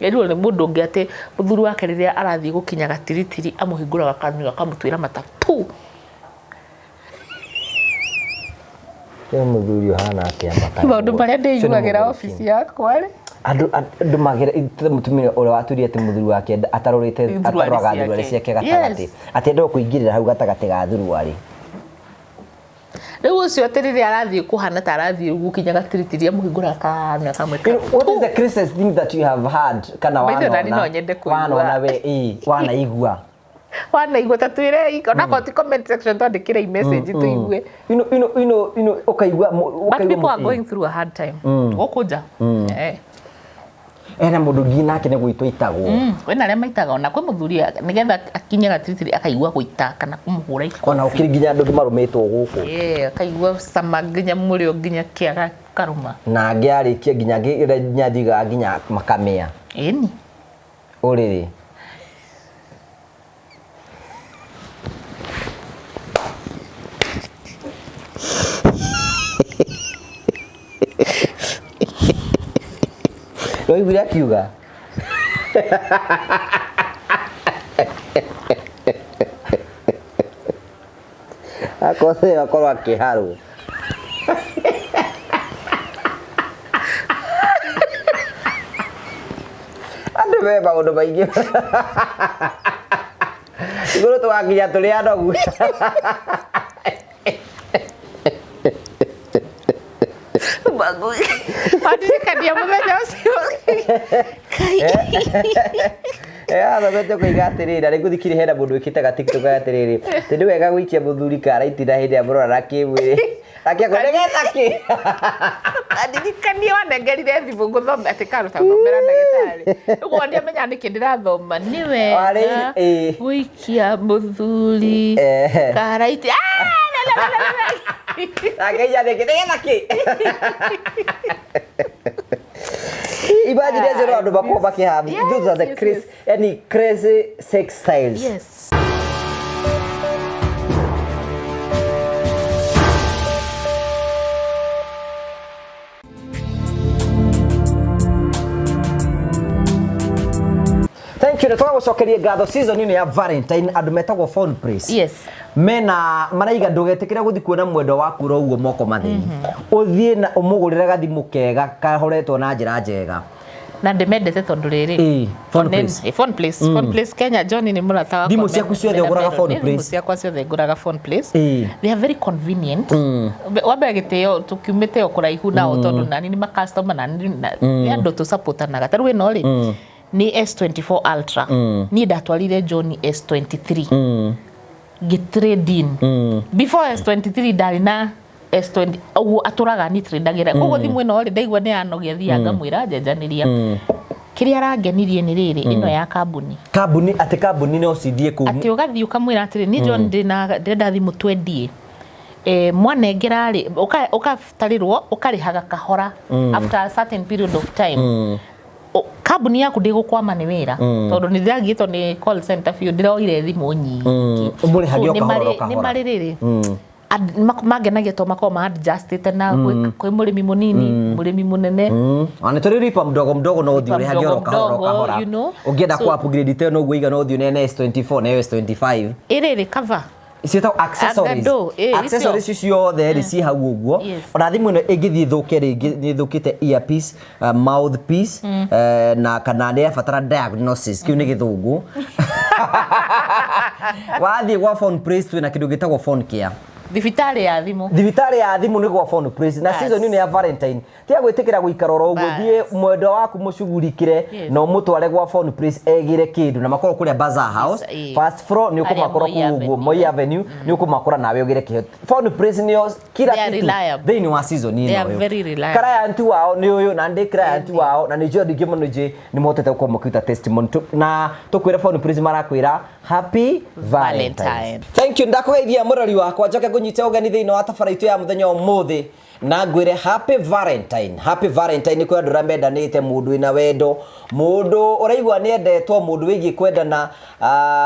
Erirwo nĩ mũndũ ũngĩ atĩ mũthuri wake rĩrĩa arathiĩ gũkinya gatiritiri amũhingũraga kanua akamũtuĩra mata pu. Nĩ mũthuri ũhana atĩa mata? Maũndũ marĩa ndĩiguagĩra obici yakwa rĩ. Andũ magere mũtumia ũrĩa watuire atĩ mũthuri wake atarũrĩte Thuruarĩ atarũraga ciake. thuruarĩ ciake gatagatĩ. Yes. Atĩ endaga kũingĩrĩra hau gatagatĩ ga thuruarĩ. Rĩu ũcio atĩ rĩrĩa arathiĩ kũhana ta arathiĩ gũkinya gatiritiri amũhingũraga kanua akamwĩka You know, what is the craziest thing that you have heard kana By the way, nani wanona no nyende kũigua. wanona we ĩ wanaigua? Wanaigua ta twĩrei onakorwo ti comment section twandĩkĩrei message tũigue. You know, ũkaigua But ũkaigua people are going through a hard time. Gũkũ nja. Eh. Ena mũndũ nginya nake nĩ gũitwo itagwo. Kwĩna arĩa maitaga ona kwĩ mũthuri nĩgetha akinye gatiritiri akaigua gũita kana kũmũhũra ikobi. Ona gũkĩrĩ nginya andũ angĩ marũmĩtwo gũkũ. Eh, akaigua cama nginya mũrĩo nginya kĩaga karũma. Na angĩ arĩkia nginya angĩ nginya njigaga nginya makamĩa. Ĩni. Ũrĩrĩ. Waiguire akiuga? Akorwo akorwo akĩharwo. Andũ me maũndũ maingĩ. Igũrũ tũgakinya tũrĩ anogu. Wandirikania mũthenya ũcio. Kai. Athomete ũkoiga atĩrĩrĩ, na rĩngĩ thikiri hena mũndũ wĩkĩte ga TikTok atĩrĩrĩ, atĩ nĩ wega gũikia mũthuri kara itina hĩndĩ ĩrĩa mũrorana kĩmwĩrĩ. Akĩakwĩra nĩgetha kĩ? Andirikanie wanengerire thimũ ngũthome atĩ karuta thomera ndagĩtarĩ. Ũguo ndiamenyaga nĩkĩ ndĩrathoma. Nĩ wega Warĩ- ĩĩ. gũikia mũthuri Ehe. kara iti. Ah, la, la, la, la, la. Akĩiya nĩkĩ nĩgetha kĩ? Imagine acio no andũ makoragwo makĩhave. Yes, Those are the yes, crazy, yes. yani crazy sex styles. Yes. Thank you. Na tũgagũcokeria ngatho season ĩno ya Valentine andũ metagwo phone praise. Yes. Mena maraiga ndũgetĩkĩre gũthiĩ kuona mwendwa waku ro ũguo moko matheri. Ũthiĩ na ũmũgũrĩre gathimũ kega kahoretwo na njĩra njega. Na ndĩmendete tondũ rĩrĩ. Ĩĩ, Phone One- Place. eh, Phone Place. Phone Place Kenya John nĩ mũrata wakwa. Thimũ ciaku ciothe mena ũgũraga mero. Phone Nĩ Place? Thimũ ciakwa ciothe ngũraga Phone Place. Ĩĩ. They are very convenient. Wa mbere gĩtĩo tũkiumĩte o kũraihu nao tondũ nani nĩ ma customer na nĩ andũ tũsupportanaga. Ta rĩu ĩno rĩ nĩ S24 Ultra. Niĩ ndatwarire John S23. Ngĩ trade in. Before S23 ndarĩ na S20 ũguo atũraga ni trade-agĩra. Koguo thimũ ĩno rĩ ndaigua nĩ yanogia thiaga ngamwĩra njenjanĩria. Kĩrĩa arangenirie nĩ rĩrĩ ĩno ya kambuni. Kambuni atĩ kambuni no cindie kũu. Atĩ ũgathiĩ ũkamwĩra atĩrĩ niĩ John ndĩna ndĩrenda thimũ twendie. Eh, mwanengera rĩ ũgatarĩrwo ũkarĩhaga kahora after a certain period of time. Kambuni yaku ndĩgũkwama nĩ wĩra tondũ nĩ ndĩragiĩtwo nĩ call center biũ ndĩroire thimũ nyingĩ. Ũmũrĩhage So, o nĩ kahora o marĩ- nĩ kahora. marĩ rĩrĩ mangenagia tondũ makoragwo ma adjustĩte na kwĩ mũrĩmi mũnini mũrĩmi mũnene. Ona tũrĩ lipa mdogo mdogo no ũthiĩ Lipa ũrĩhage oro mdogo kahora o mdogo, kahora. you know. Ũngĩenda So- kũ upgrade te no ũguo igana ũthiĩ ũneane S24 na S25. Ĩrĩrĩ cover Ciĩtagwo accessories. Anga ndũ, ĩ, Accessories icio. ciothe rĩ ciĩ hau ũguo. Yes. Ona thimũ ĩno ĩngĩthiĩ ĩthũke rĩngĩ nĩ ĩthũkĩte earpiece, mouthpiece, na kana nĩ yabatara diagnosis kĩu nĩ gĩthũngũ. Wathiĩ gwa Phone Place twĩna kĩndũ gĩtagwo phone care. Thibitarĩ ya thimũ. Thibitarĩ ya thimũ nĩ gwa Phone Place na Bas. season ĩno ya Valentine tiga gwĩtĩkĩra gũikara oro ũguo Bas. thiĩ mwendwa waku mũcugurikĩre Yes. na ũmũtware gwa Phone Place egĩre kĩndũ na makorwo kũrĩa Bazaar House Yes, ĩĩ. first floor nĩ Harĩa ũkũmakora Moi kũu ũguo Avenue. Moi Avenue nĩ ũkũmakora nawe ũgĩre kĩheo Phone Place nĩyo kila They are kitu reliable. thĩinĩ wa season They ĩno are ũyũ. very reliable. Client wao nĩ ũyũ na ndĩ client wao na nĩ njũĩ andũ aingĩ mũno njĩ nĩ mahotete gũkorwo makĩruta testimony na tũkwĩra Phone Place marakwĩra happy Valentines. Valentine. Thank you ndakũgeithia mũrori wakwa njoke ngũnyite. Ngũnyite ũgeni thĩinĩ wa tabara itũ ya mũthenya wa ũmũthĩ na ngwĩre happy Valentine. Happy Valentine kwĩ andũ arĩa mendanĩte, mũndũ wĩna wendo, mũndũ ũraigua nĩ endetwo, mũndũ wĩgiĩ kwendana,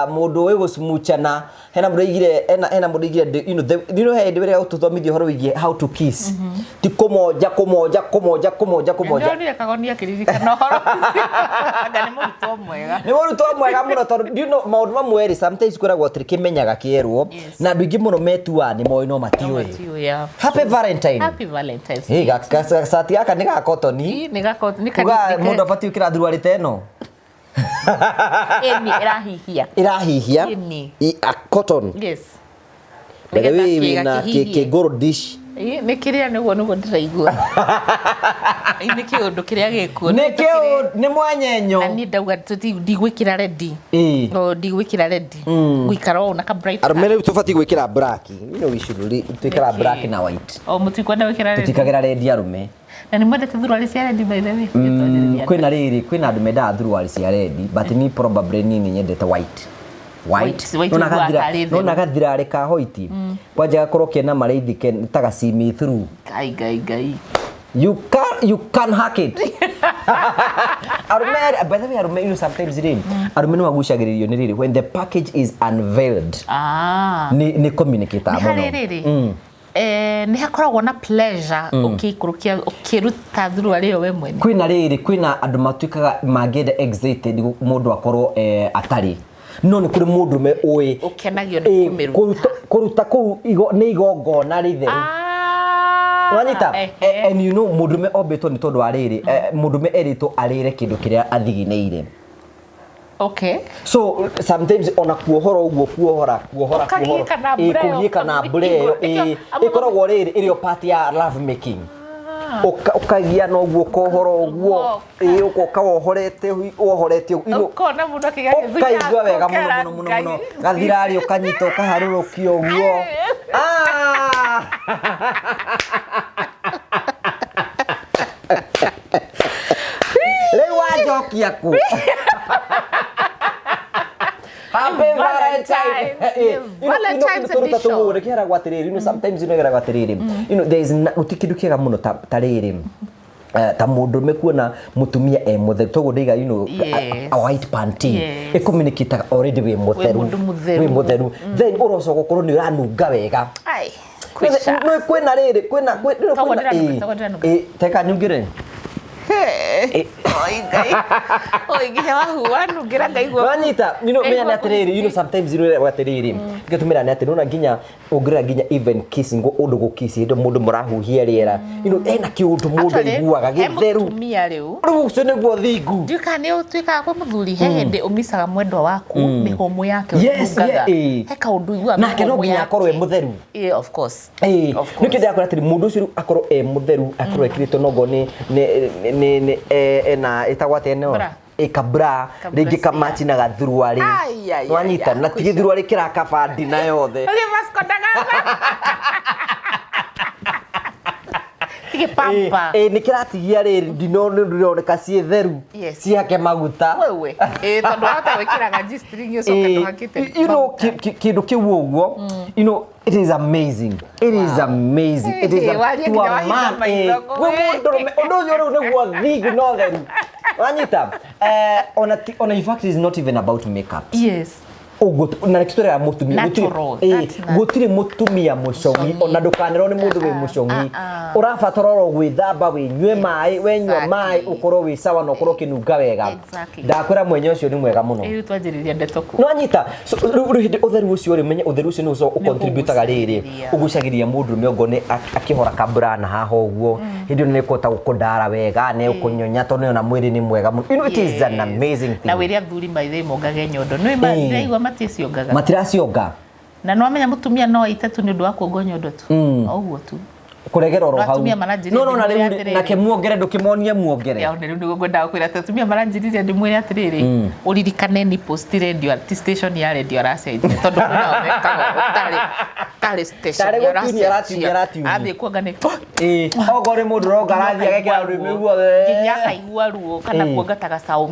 mũndũ wĩ gũcumuchana. Hena mũndũ oigire, hena mũndũ oigire, he hĩndĩ ĩrĩa ũtũthomithia ũhoro wĩgiĩ how to kiss. Ti kũmonja, kũmonja, kũmonja, kũmonja, kũmonja. Ndĩronire Kagoni akĩririkana ũhoro ũcio. Anga nĩ mũrutwo mwega. Nĩ mũrutwo mwega mũno tondũ maũndũ mamwe rĩ, sometimes kwĩragwo atĩrĩ kĩmenyaga kĩerwo, na andũ aingĩ mũno metuaga nĩ moĩ no matiũĩ. Matiũĩ, yeah. Happy Valentine. Happy Valentine's. Hey, gacati gaka nĩ ga cotton. Ĩ, nĩ gako nĩ Kuga mũndũ abatiĩ gwĩkĩra thuruarĩ ta ĩno. Ĩni ĩrahihia. Ĩrahihia. Ĩni. A cotton. Yes. By the Nĩgetha way, kĩĩga wĩna kĩhihie. kĩngũrũ dish. Ĩ, nĩ kĩrĩa nĩguo ndĩraigua. Ĩ, nĩ kĩũndũ kĩrĩa gĩkuo. Nĩ kĩũ nĩ mwenyenyo. Na niĩ ndauga ndigwĩkĩra ready. Ĩ. O, ndigwĩkĩra ready. Ngũikara ũũ na ka bright. Arũme rĩu tũbatiĩ gwĩkĩra black. We should really twĩkĩra Nĩkĩ? black na white. O mũtikwenda gwĩkĩra ready. Tũtikagĩra red arũme. Na nĩ mwendete thuruarĩ cia ready by the way. Kwĩna rĩrĩ, kwĩna andũ mendaga thuruarĩ cia red, but ni probably niĩ nĩ nyendete white. White. White Nona ũiguaga gathira, tarĩ nona theru. gathirarĩ ka white. Kwanja gakorwo kena maraithi ta ga see through. Ngai ngai ngai. You can hack it. Arũme, by the way, arũme, sometimes rĩ, arũme nĩ magucagĩrĩrio nĩ rĩrĩ, when the package is unveiled. Ah. Nĩ communicate Nĩ mũno. harĩ rĩrĩ, nĩ hakoragwo na pleasure ũkĩikũrũkia ũkĩruta thuruarĩ ĩyo we mwene. Kwĩna rĩrĩ, kwĩna andũ matuĩkaga mangĩenda excited mũndũ akorwo atarĩ, no nĩ kũrĩ mũndũme ũĩ Ũkenagio nĩ kũmĩruta. Kũruta kũu nĩ igongona rĩtheru. Wanyita? And mũndũme ombĩtwo nĩ tondũ wa rĩrĩ, mũndũme erĩtwo arĩre kĩndũ kĩrĩa athiginĩire. So sometimes ona kuohora ũguo, kuohora kuohora Ũkagiĩka na mbura ĩyo, kũgiĩka na mbura ĩyo, Nĩkĩo amwe ĩkoragwo rĩrĩ ĩrĩ o part ya love making. Ũkagia na ũguo ũkohora ũguo, ũgoka wohorete wohorete Ũkona mũndũ akĩgĩa gĩthũri ũkaigua wega mũno ũkera mũno mũno Ngai. mũno, gathirarĩ ũkanyita ũkaharũrũkia ũguo. Ah! Rĩu wanjokia kũ? Happy Valentine. Valentine's. Valentine's Tũruta edition. tũguo nĩkĩheragwo atĩrĩrĩ, sometimes geragwo atĩrĩrĩ, there is gũtirĩ kĩndũ kĩega mũno ta rĩrĩ, ta mũndũrũme kuona mũtumia e mũtheru, toguo ndaiga, a white panty ĩcommunicataga already wĩ mũtheru, mũndũ mũtheru. Wĩ mũtheru, then ũrocoka ũkorwo nĩ ũranunga wega. Ai, kwica. Nĩ kwĩna rĩrĩ, kwĩna Toguo kwĩna ndĩranunga, toguo ndĩranunga. Teka nyungĩre. Oi Ngai. Oi nginya wahu wanungĩra ngaigua. Wanyita, Ngaigua menya nĩ atĩrĩrĩ, sometimes atĩrĩrĩ, ngĩtũmĩra nĩ atĩ nĩwona nginya ũngĩrora nginya even kissing, ũndũ gũkiss hĩndĩ mũndũ mũrahuhia rĩera, ena kĩũndũ mũndũ Actually, aiguaga he gĩtheru. mũtumia rĩu. Rĩu ũcio nĩguo thingu. Ndiũĩ kana nĩ ũtuĩkaga kwĩ mũthuri, he hĩndĩ ũmicaga mwendwa waku mĩhũmũ yake Yes, ũnungaga. yeah. He kaũndũ ũiguaga Nake no mĩhũmũ nginya yake. akorwo e mũtheru. Yeah, of course. Of course. Nĩkĩo ndĩrakwĩra atĩrĩ, mũndũ ũcio rĩu akorwo e mũtheru, akorwo ekĩrĩtwo nongo nĩ ena ĩtagwo atĩa ĩno? Bra. Ĩ, kabra, Kabra rĩngĩ kamachi na gathuruarĩ. Ai, ai, ai, Wanyita, ai, na ti gĩthuruarĩ kĩrakaba ndina yothe. Ũrĩa Vasco da Gama. Ti gĩpampa. Ĩ, nĩ kĩratigia rĩrĩ ndino nĩ ndĩroneka ciĩ theru, ciake maguta. Wewe. Ĩ, tondũ wahota gwĩkĩraga G-string ũcoke ndũhakĩte maguta. Kĩndũ kĩu ũguo, it is amazing. It is amazing. It is Hey, a, waria to nginya a wahinga man, maitho, gwĩ mũndũrũme, ũndũ ũcio rĩu nĩguo thingu na ũtheru. Wanyita? Ona in fact it is not even about makeup. Ũguo na nĩkĩo tũrera mũtumia, Natural, that's natural. gũtirĩ mũtumia mũcong'i, Mũcong'i. ona ndũkanerwo nĩ mũndũ wĩ mũcong'i. Ũrabatara oro gwĩthamba, wĩnyue maĩ, wenyua maĩ ũkorwo wĩ sawa na ũkorwo ũkĩnunga wega. Ndakwĩra mwenya ũcio nĩ mwega mũno. Rĩu twanjĩrĩria ndeto kũ. Nĩwanyita? So, rĩu hĩndĩ ũtheru ũcio rĩ, menye ũtheru ũcio nĩ ũco ũcontributaga rĩrĩ, Nĩũgucagĩrĩria. ũgucagĩrĩria mũndũrũme okorwo nĩ akĩhora kabra na haha ũguo, hĩndĩ ĩyo nĩ ĩkũhota gũkũndara wega, nĩ ũkũnyonya tondũ nĩona mwĩrĩ nĩ mwega mũno. It is an amazing thing. Na wĩre athuri maithe mongage nyondo. Nĩ ndĩraigua maticiongaga. Matiracionga. Na nĩwamenya mũtumia no aite tu nĩ ũndũ wa kuongwo nyondo tu. O ũguo tu. Kũregera oro No hau. atumia maranjĩrire No, no, na ndĩmwĩre rĩu atĩrĩrĩ. nake muongere, ndũkĩmonie muongere. Ya, rĩu nĩguo ngwendaga kwĩra atĩ atumia maranjĩrire ndĩmwĩre atĩrĩrĩ, ũririkane ni post radio ti station ya radio aracenjia, tondũ kwĩnao mekaga ũguo, tarĩ station Tarĩ gũtinia aracenjia. aratinia, aratinia. Athiĩ kuonga nĩ Okorwo nĩ mũndũ ũronga arathiĩ agekĩra rũrĩmĩ guothe. Nginya akaigua ruo kana kuonga ta gacaũ.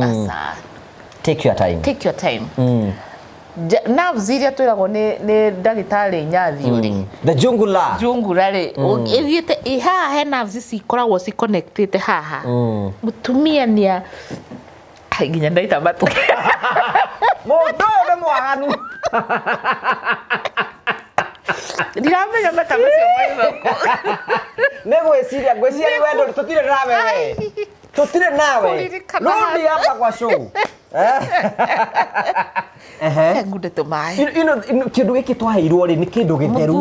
Aca. Take your time. Take your time. Nerves iria twĩragwo nĩ ndagĩtarĩ Nyathio rĩ, The jugular. Jungura rĩ, ĩthiĩte haha he nerves cikoragwo ciconnectĩte haha. Mũtumia nĩa Ai, nginya ndaita matu. Mũndũ ũyũ nĩ mwaganu. Ndiramenya mata macio mauma kũ. Nĩ gwĩciria, ngwĩciria nĩ wendo tũtirĩ nawe we. Tũtirĩ nawe. Kũririkana. Rudi hapa kwa show. Ehe. Ngunde tũmaĩ. You know, kĩndũ gĩkĩ twaheirwo rĩ nĩ kĩndũ gĩtheru.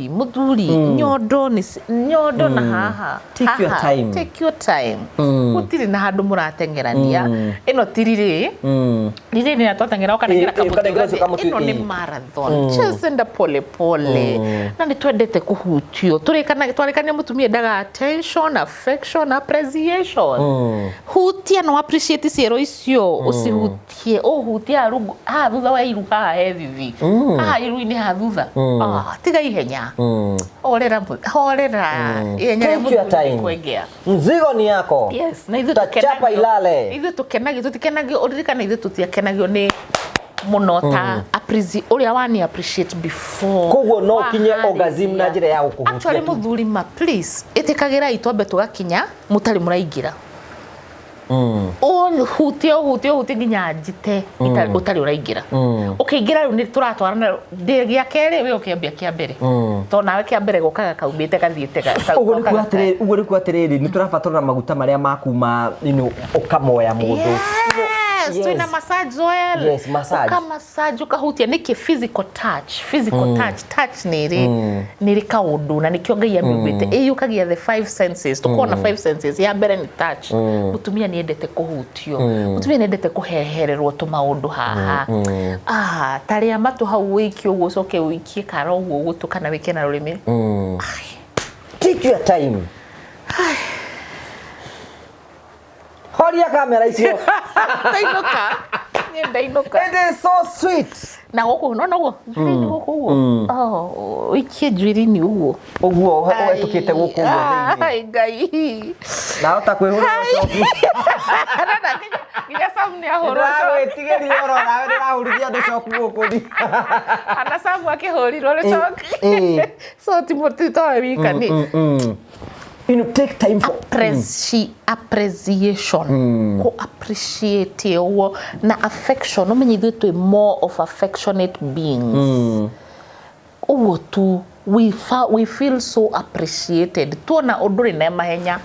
Mũthuri, nyondo nĩ nyondo na haha. Take your Haha. time. Take your time. Gũtirĩ na handũ mũrateng'erania. Ĩno ti rirĩ. Rirĩ nĩ twateng'era ũkanengera Ĩ, ĩ, ũkanengera ũcio kamũtĩ. kamũtĩ, Ĩno nĩ ĩ. marathon. Just enda pole pole. Na nĩ twendete kũhutio. Tũrĩkana twarĩkania mũtumia endaga attention, affection, appreciation. Hutia no appreciate ciero icio ũcihutie, ũhutie haha rungu, haha thutha wa iru haha he thithi. Haha iru-inĩ haha thutha. Ah, tiga ihenya. Horera, horera. Ihenya rĩa Take your mũthuri time. nĩ kwengea. Mzigo ni yako. Yes, na ithuĩ Tachapa tũkenagio. ilale. Ithuĩ tũkenagio, tũtikenagio, ũririkane ithuĩ tũtiakenagio nĩ mũno ta ũrĩa wani appreciate before. Koguo no ũkinye Waharĩria. orgasm na njĩra ya gũkũhutia Actually tu. mũthuri ma please ĩtĩkagĩrai twambe tũgakinya mũtarĩ mũraingĩra. Ũhutie, ũhutie, ũhutie nginya njite ũtarĩ ũraingĩra. Ũkĩingĩra rĩu nĩ tũratwarana ndĩ gĩa kerĩ we ũkĩambia kĩa mbere. Tondũ nawe kĩa mbere gokaga kaumĩte gathiĩte Ũguo nĩ kuga atĩrĩrĩ, ũguo nĩ kuga atĩrĩrĩ, nĩ tũrabatara maguta marĩa ma kuma, ũkamoya mũndũ. Yes, twĩna massage oil. Yes, massage. Ũka massage ũkahutia nĩkĩ physical touch, physical touch, touch nĩ ĩrĩ kaũndũ na nĩkĩo Ngai amĩũmbĩte. Ĩiyũkagia the five senses. Tũkoragwo na five senses. Ya mbere nĩ touch. Mũtumia nĩ endete kũhutio. Mũtumia nĩ endete kũhehererwo tũmaũndũ haha. Ah, tarĩa matũ hau ũikie ũguo ũcoke ũikie kara ũguo gũtũ kana wĩke na rũrĩmĩ. Take your time. Horia kamera icio. Ndainũka. Niĩ ndainũka. It is so sweet. Na gũkũ no noguo njuĩrĩ-inĩ gũkũ ũguo. Oh, ũikie njuĩrĩ-inĩ ũguo. Ũguo ũhetũkĩte gũkũ ũguo thĩinĩ. Ai, Ngai. Nahota kwĩhũrĩra coki. Arona nginya Sam nĩ ahũrwo coki. Ndĩragwĩtigĩria oro nawe ndĩrahũrithia andũ coki gũkũ. Ana Sam akĩhũrirwo nĩ coki. So ti towe wika nĩ. Take time for Appreciation. Kũ appreciate ũguo na affection. Ũmenye ithuĩ twĩ more of affectionate beings. Ũguo tu we feel so appreciated. Tuona ũndũ rĩ na mahenya.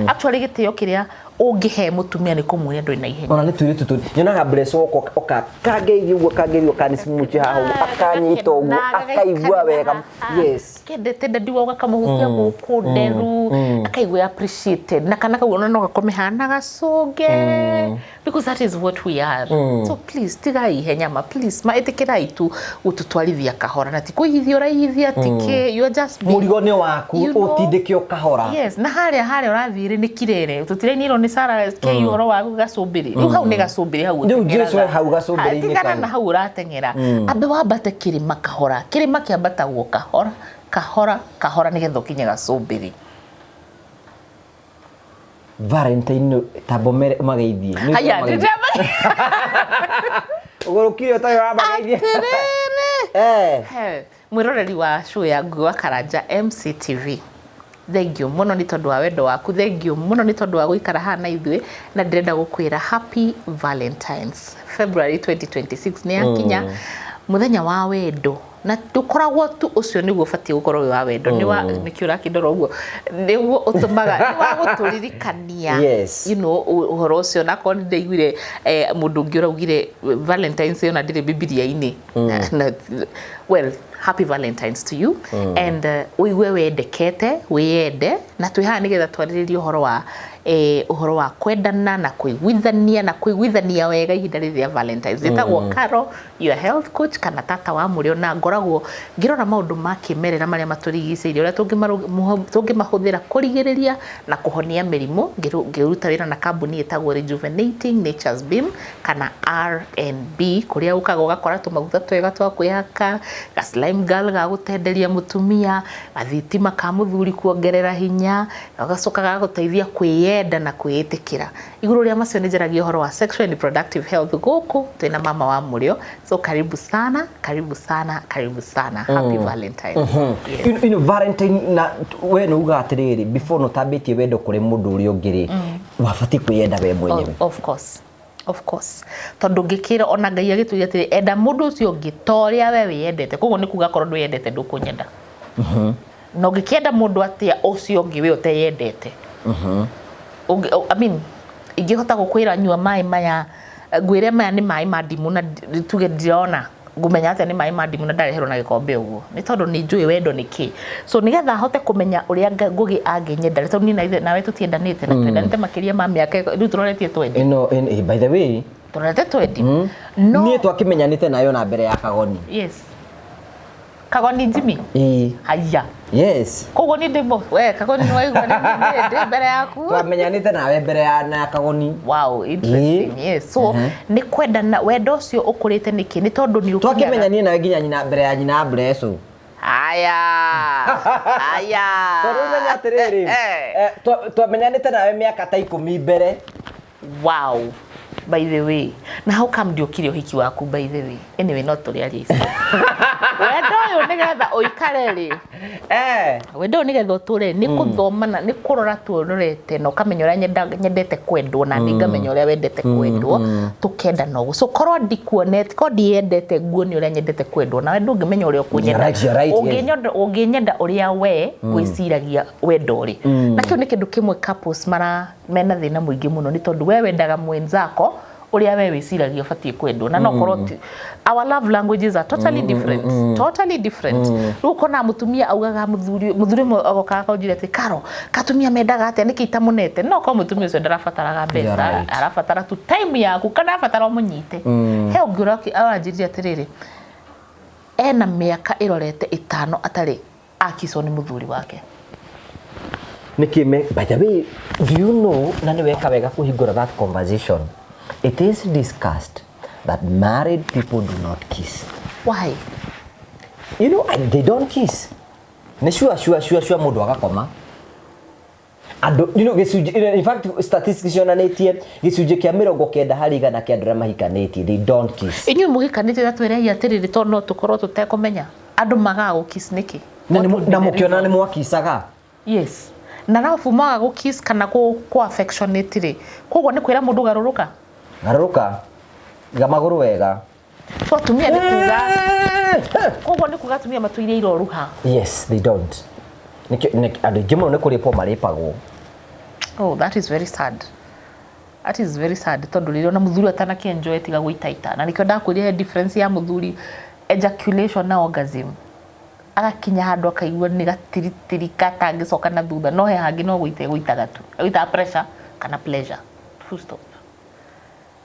Actually gĩtĩo kĩrĩa ũngĩhe mũtumia nĩ kũmuonia ndũrĩ na ihenya. Ona nĩ tũirĩtu tũ nyonaga Bless woka oka kangeithia ũguo kangeithia kanicimũchi haha ũguo akanyita ũguo akaigua wega. Yes. Kendete dadi wao gakamuhutia gũkũ nderu akaigua appreciated na kana kau ona no gakome hana gacũnge because that is what we are. So please tigai ihenya ma, please ma, ĩtĩkĩrai tu gũtũtwarithia kahora na ti kũihithia ũraihithia tikĩ, you are just being Mũrigo nĩ waku ũtindĩke o kahora. Yes, na harĩa harĩa ũrathiĩ rĩ nĩ kirere tũtirainĩrwo nĩ Sarah K ũhoro wa gacũmbĩrĩ rĩu hau nĩ gacũmbĩrĩ hau Rĩu ũteng'eraga. Jesu e hau gacũmbĩrĩ-inĩ Tigana kau. na hau ũrateng'era, ambe wambate kĩrĩma kahora, kĩrĩma kĩambatagwo kahora kahora kahora nĩgetha ũkinye gacũmbĩrĩ. Valentine tamba mageithie. Nĩ Haya, ũmageithie. Ũgũrũkire ũtarĩ ũramageithia. Atĩrĩrĩ. Eh. He, mwĩroreri wa show ya Ngũĩ wa Karanja MCTV, thengio mũno nĩ tondũ wa wendo waku, thengio mũno nĩ tondũ wa gũikara haha na ithuĩ, na ndĩrenda gũkwĩra happy Valentines. February 2026 nĩ yakinya, mũthenya wa wendo, na ndũkoragwo tu ũcio nĩguo ũbatiĩ gũkorwo wĩ wa wendo, nĩ wa nĩkĩo ũrakĩndora ũguo, nĩguo ũtũmaga nĩ wa gũtũririkania ũhoro ũcio. Na akorwo nĩ ndaiguire mũndũ ũngĩ ũraugire Valentines ĩyo na ndĩrĩ Bibilia-inĩ. Well, happy Valentines to you and ũigue wendekete, wĩyende, na twĩ haha nĩgetha twarĩrĩrie ũhoro wa kwendana na kũiguithania na kũiguithania wega ihinda rĩrĩ rĩa Valentines. Njĩtagwo Caro, your health coach, kana tata wa mũrĩo, na ngoragwo Ngoragwo ngĩrora maũndũ ma kĩmerera marĩa matũrigicĩirie, ũrĩa tũngĩmahũthĩra kũrigĩrĩria na kũhonia mĩrimũ, ngĩruta wĩra na kambuni ĩtagwo Rejuvenating Nature's Beam kana R&B, kũrĩa ũkaga ũgakora tũmaguta twega twa kwĩhaka, ga slime girl ga gũtenderia mũtumia, gathitima ka mũthuri kuongerera hinya, gagacoka gagagũteithia kwĩyenda na kwĩĩtĩkĩra. Igũrũ rĩa macio nĩ njaragia ũhoro wa sexual and reproductive health gũkũ twĩna mama wa mũrĩo. So karibu sana, karibu sana, karibu sana. Happy Valentine. Yes. Valentine na we nĩ uga atĩrĩrĩ, before no tambĩtie wendo kũrĩ mũndũ ũrĩa ũngĩ rĩ, wabatiĩ kwĩyenda we mwenyewe. Of course. Of course. Tondũ ngĩkĩra ona Ngai agĩtwĩra atĩrĩ, enda mũndũ ũcio ũngĩ ta ũrĩa we wĩyendete. Koguo nĩ kuga korwo ndwĩyendete ndũkũnyenda. Na ũngĩkĩenda mũndũ atĩa ũcio ũngĩ we ũteyendete? I mean, ingĩhota gũkwĩra nyua maĩ maya, ngwĩre maya nĩ maĩ ma ndimũ na tuge ndirona, ngũmenya atĩa nĩ maĩ ma ndimũ na ndareherwo na gĩkombe ũguo? Nĩ tondũ nĩ njũĩ wendo nĩ kĩ. So nĩgetha hote kũmenya ũrĩa Ngũgĩ angĩnyenda, tondũ niĩ nawe tũtiendanĩte na twendanĩte makĩria ma mĩaka rĩu tũroretie twendi. Ĩno by the way, tũrorete twendi. No niĩ twakĩmenyanĩte nayo na mbere ya Kagoni. Yes. Kagoni Jimmy? Ĩĩ. Haya. Yes. Koguo niĩ ndĩ we Kagoni nĩ waigua nĩ ndĩ mbere yaku. Twamenyanĩte nawe mbere ya na Kagoni. Wow, interesting. Yes. So nĩ kwendana, wendo ũcio ũkũrĩte nĩkĩ? Nĩ tondũ nĩ ũkinyaga. Twakĩmenyanie nawe nginya nyina mbere ya nyina Mbreco. Haya. Haya. Tondũ ũmenye atĩrĩrĩ, twamenyanĩte nawe mĩaka ta 10 mbere. Wow. By the way, na how come ndiokire ũhiki waku, by the way? Anyway, no tũrĩ aria ici. Wendo ũyũ nĩgetha ũikare rĩ. Wendo ũyũ nĩgetha ũtũre nĩ kũthomana, nĩ kũrora tuororete na ũkamenya ũrĩa nyendete kwendwo na niĩ ngamenya ũrĩa wendete kwendwo, tũkendana ũguo. So korwo ndikuonete, korwo ndiyendete nguone ũrĩa nyendete kwendwo, nawe ndũngĩmenya ũrĩa ũkũnyenda. You're right, you're right, yes. Ũngĩnyenda ũrĩa we wĩciragia wendo rĩ. Na kĩu nĩ kĩndũ kĩmwe couples mara mena thĩna mũingĩ mũno, nĩ tondũ we wendaga mwenzako ũrĩa we wĩciragia ũbatiĩ kwendwo, na no korwo ti our love languages are totally different, totally different. Rĩu ũkona mũtumia augaga mũthuri ũmwe agokaga akanjĩra atĩ Karo, katumia mendaga atĩa, nĩkĩ itamunete? No korwo mũtumia ũcio ndarabataraga mbeca, arabatara tu time yaku kana arabatara ũmũnyite. He ũngĩ ũranjĩrire atĩrĩrĩ, ena mĩaka ĩrorete 5 atarĩ akicwo nĩ mũthuri wake. Nĩkĩ me, by the way, do you know, na nĩ weka wega kũhingũra that conversation. It is discussed that married people do not kiss. Why? You know, and they don't kiss. Nĩ sure, sure, sure, sure mũndũ agakoma. Andũ, you know, gĩcunjĩ, in fact, statistics cionanĩtie gĩcunjĩ kĩa 90 harĩ igana kĩa andũ arĩa mahikanĩtie, they don't kiss. Inyuĩ mũhikanĩtie na twĩrei atĩrĩrĩ, tondũ no tũkorwo tũtekũmenya. Andũ magaga gũkiss nĩkĩ? Na What would be the mũkĩona reason? nĩ mwakicaga? Yes. Na arabu mwaga gũkiss kana kũ affectionate rĩ, koguo nĩ kwĩra mũndũ garũrũka? Garũrũka. Iga magũrũ wega. So atumia nĩ kuga, koguo nĩ kuga atumia matũire iroruha. Yes, they don't. Nĩkĩo, andũ aingĩ mũno nĩ kũrĩpwo marĩpagwo. Oh, that is very sad. That is very sad. Tondũ rĩrĩa ona mũthuri atanakĩ-enjoy tiga gũitaita. Na nĩkĩo ndakwĩrire he difference ya mũthuri ejaculation na orgasm. Agakinya handũ akaigua nĩ gatiritiri katangĩcoka na thutha. No he hangĩ no gũita gũitaga tu. Gũitaga pressure kana pleasure. Full stop.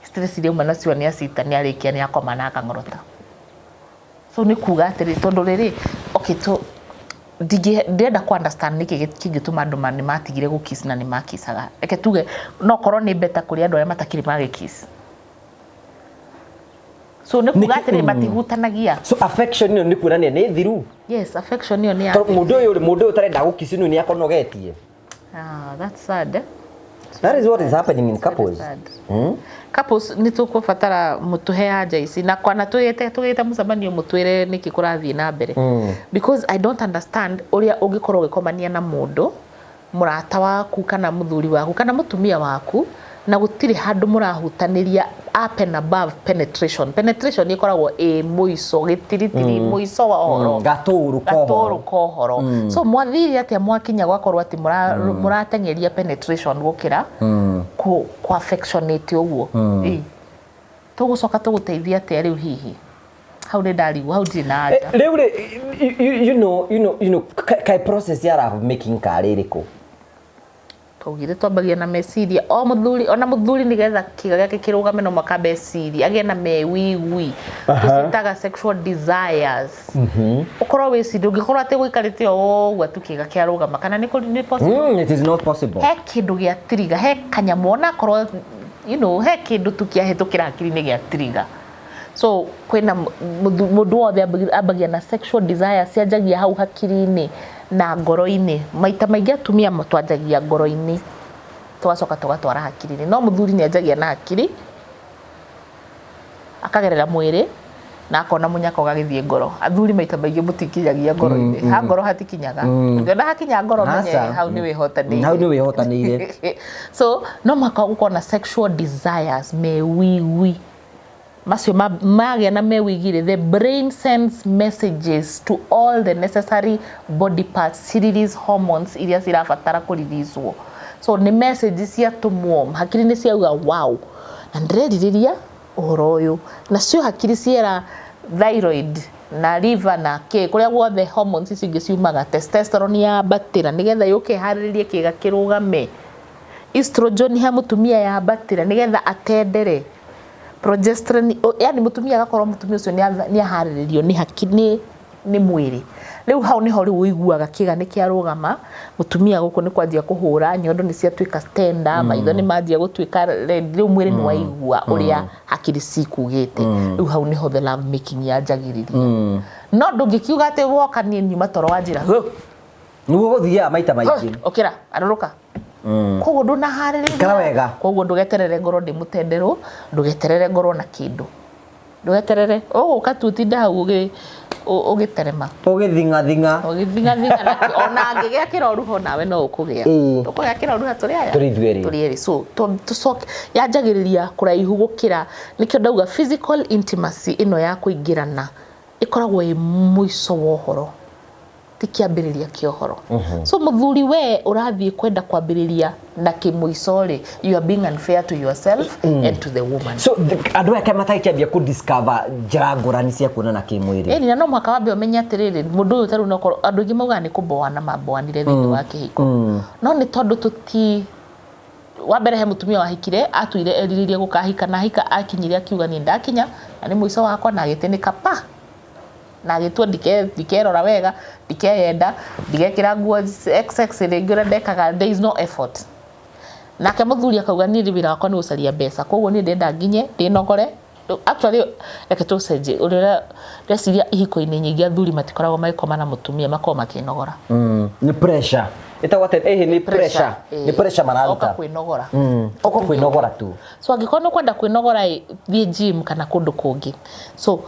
Stress iria auma nacio nĩ acita, nĩ arĩkia, nĩ akoma na akang'orota. So nĩ kuga atĩrĩ, tondũ rĩrĩ, okay, to ndĩrenda ku understand nĩkĩ kĩngĩtũma andũ nĩ matigire gũkiss na nĩ makisaga. Reke tuge no korwo nĩ better kũrĩ andũ arĩa matakĩrĩ magĩkiss. So nĩ kuga Nĩkĩ- atĩrĩ, matihutanagia. So affection ĩyo nĩ kuonania nĩ thiru. Yes, affection ĩyo nĩ ya Tondũ mũndũ ũyũ rĩ, mũndũ ũyũ ũtarenda gũkiss nĩ akonogetie. Ah, that's sad. Eh? That is what is happening in It's very couples. sad. Couples nĩ tũkũbatara mũtũhe anja ici na kwana tũgĩte mũcemanio mũtwĩre nĩkĩ kũrathiĩ na mbere. Because I don't understand ũrĩa ũngĩkorwo ũgĩkomania na mũndũ mũrata waku kana mũthuri waku kana mũtumia waku na gũtirĩ handũ mũrahutanĩria up and above penetration. Penetration ĩkoragwo ĩ mũico, gĩtiritiri, mũico wa ũhoro. Gatũrũ ka ũhoro. Gatũrũ ka ũhoro. So mwathire atĩa mwakinya gwakorwo atĩ mũrateng'eria penetration gũkĩra kũ affectionate ũguo? Ĩ. Tũgũcoka tũgũteithia atĩa rĩu hihi? Hau nĩ ndarigwo, hau ndirĩ na anja. Rĩu rĩ, you know, kai process ya love making karĩ ĩrĩkũ? Twaugire twambagia na meciria. O muthuri, ona muthuri, nigetha kiga gĩake kĩrũgame no mũhaka meciria agĩe na mewigwi, tũcitaga sexual desires. Ũkorwo wĩciria, ũngĩkorwo atĩ gũikarĩte o ũguo tu kĩga kĩarũgama, kana nĩ possible? It is not possible. He kĩndũ gĩa trigger, he kanyamũ, onakorwo he kĩndũ tu kĩahĩtũkĩra hakiri-inĩ gĩa trigger. So kwĩna mũndũ wothe ambagia na sexual desire, cianjagia hau hakiri-inĩ na ngoro-inĩ. Maita maingĩ atumia twanjagia ngoro-inĩ, tũgacoka tũgatwara hakiri-inĩ, no mũthuri nĩ anjagia na hakiri, akagerera mwĩrĩ na akona mũnyaka ũgagĩthiĩ ngoro. Athuri maita maingĩ mũtikinyagia ngoro-inĩ. Ha ngoro hatikinyaga. Ũngĩona hakinya ngoro, menye Aca. hau nĩ wĩhotanĩire. Hau nĩ wĩhotanĩire. So no mũhaka gũkorwo na sexual desires, mewiwi macio magĩa na mewigire, the brain sends messages to all the necessary body parts, release hormones iria cirabatara kũreleaswo. So nĩ message ciatũmwo, hakiri nĩ ciauga, "Wow, na ndĩrerirĩria ũhoro ũyũ." Nacio hakiri ciera thyroid na liver na kĩ, kũrĩa guothe hormones ici ingĩ ciumaga. Testosterone yambatĩra nĩgetha yũke ĩharĩrĩrie kĩga kĩrũgame. Estrogen he mũtumia yambatĩra nĩgetha atendere. Progesterone, yani mũtumia agakorwo, mũtumia ũcio nĩ aharĩrĩrio nĩ hakiri, nĩ mwĩrĩ. Rĩu hau nĩho rĩu ũiguaga kĩga nĩ kĩarũgama. Mũtumia gũkũ nĩ kwanjia kũhũra, nyondo nĩ ciatuĩka tender, maitho nĩ manjia gũtuĩka red. Rĩu mwĩrĩ nĩ waigua ũrĩa hakiri cikugĩte. Rĩu hau nĩho the love making yanjagĩrĩria. No ndũngĩkiuga atĩ woka niĩ nyuma toro wanjĩra, "Hũ, Nĩguo gũthiaga maita maingĩ. Ũkĩra, arũrũka." Koguo ndũnaharĩrĩria. Ikara wega. Koguo ndũgeterere ngorwo ndĩ mũtenderũ, ndũgeterere ngorwo na kĩndũ, ndũgeterere ũgũka tu ũtinde hau ũgĩterema. Ũgĩthing'athing'a. Ũgĩthing'athing'a ona angĩgĩa kĩroruho nawe no ũkũgĩa. Tũkũgĩa kĩroruha tũrĩ aya. Tũrĩ ithuerĩ. Tũrĩ erĩ. So tũcoke yanjagĩrĩria kũraihu gũkĩra. Nĩkĩo ndauga physical intimacy ĩno ya kũingĩrana ĩkoragwo ĩ mũico wa ũhoro, ti kĩambĩrĩria kĩa ũhoro. So mũthuri, we ũrathiĩ kwenda kwambĩrĩria na kĩmũico rĩ, you are being unfair to yourself and to the woman. So andũ aya matakĩambia kũ discover njĩra ngũrani cia kuonana kĩmwĩrĩ. Ĩni, na no mũhaka wambe ũmenye atĩrĩrĩ, mũndũ ũyũ tarĩu nokorwo andũ aingĩ maugaga nĩ kũmboana mamboanire thĩinĩ wa kĩhiko, no nĩ tondũ tũti wa mbere he mũtumia wahikire atuire erirĩirie gũkahika, na ahika akinyire akiuga, "Niĩ ndakinya na nĩ mũico wakwa," na agĩtĩnĩka pa na agĩtua, "Ndikerora wega, ndikeyenda, ndigekĩra nguo xx rĩngĩ ũrĩa ndekaga." There is no effort. Nake mũthuri akauga, "Niĩ wĩra wakwa nĩ gũcaria mbeca, koguo niĩ ndĩrenda nginye ndĩnogore." Actually, reke tũcenjie ũrĩa ndeciria. Ihiko-inĩ nyingĩ athuri matikoragwo magĩkoma na mũtumia, makoragwo makĩnogora. Nĩ pressure ĩtagwo atĩ ĩhĩ nĩ pressure, nĩ pressure Oka mararuta. Kwĩnogora. Oka kwĩnogora tu. So angĩkorwo nĩ ũkwenda kwĩnogora ĩ, thiĩ gym kana kũndũ kũngĩ. So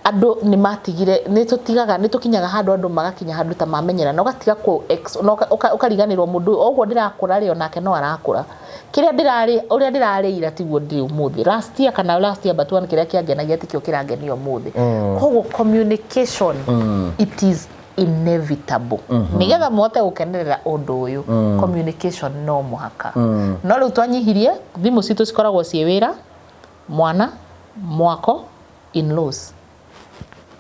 andũ nĩ matigire, nĩ tũtigaga, nĩ tũkinyaga handũ andũ magakinya handũ ta mamenyera na ũgatiga kũ na ũkariganĩrwo mũndũ ũyũ, o ũguo ndĩrakũra rĩ, onake no arakũra. Kĩrĩa ndĩrarĩ, ũrĩa ndĩrarĩ ira tiguo ndĩ ũmũthĩ. Last year kana last year but one, kĩrĩa kĩangenagia tikĩo kĩrangenia ũmũthĩ. Koguo communication, it is inevitable nigetha mũhote gũkenerera ũndũ ũyũ. Communication no mũhaka. No rĩu twanyihirie thimũ citũ, cikoragwo ciĩ wĩra, mwana, mwako, in-laws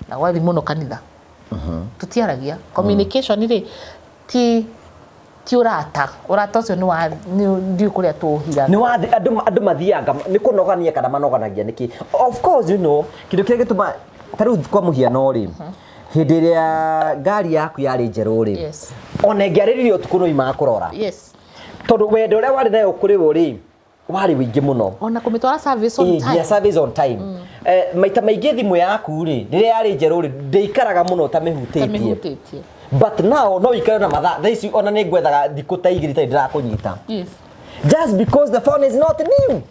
na gwathi mũno kanitha, tũtiaragia. Communication rĩ, ti ũrata. Ũrata ũcio nĩ wa ndiũĩ kũrĩa tũũhiraga. Nĩ wathi andũ mathianga nĩ kũnogania kana manoganagia nĩkĩ? Of course, kĩndũ kĩrĩa gĩtũma ta rĩu kwa mũhiano rĩ, hĩndĩ ĩrĩa ngari yaku yarĩ njerũ rĩ, ona ĩngĩarĩrire ũtukũ no imaga kũrora, tondũ wendo ũrĩa warĩ nayo kũrĩ wo rĩ, warĩ wĩingĩ mũno. Ona kũmĩtwara service on time. Nginya service on time. Maita maingĩ thimũ yaku rĩ, rĩrĩa yarĩ njerũ rĩ, ndĩikaraga mũno ta mĩhutĩtie. Tamĩhutĩtie. But now no ikare na mathaa. Thaa ici ona nĩ ngwethaga thikũ ta 2 itarĩ ndĩrakũnyita, just because the phone is not new.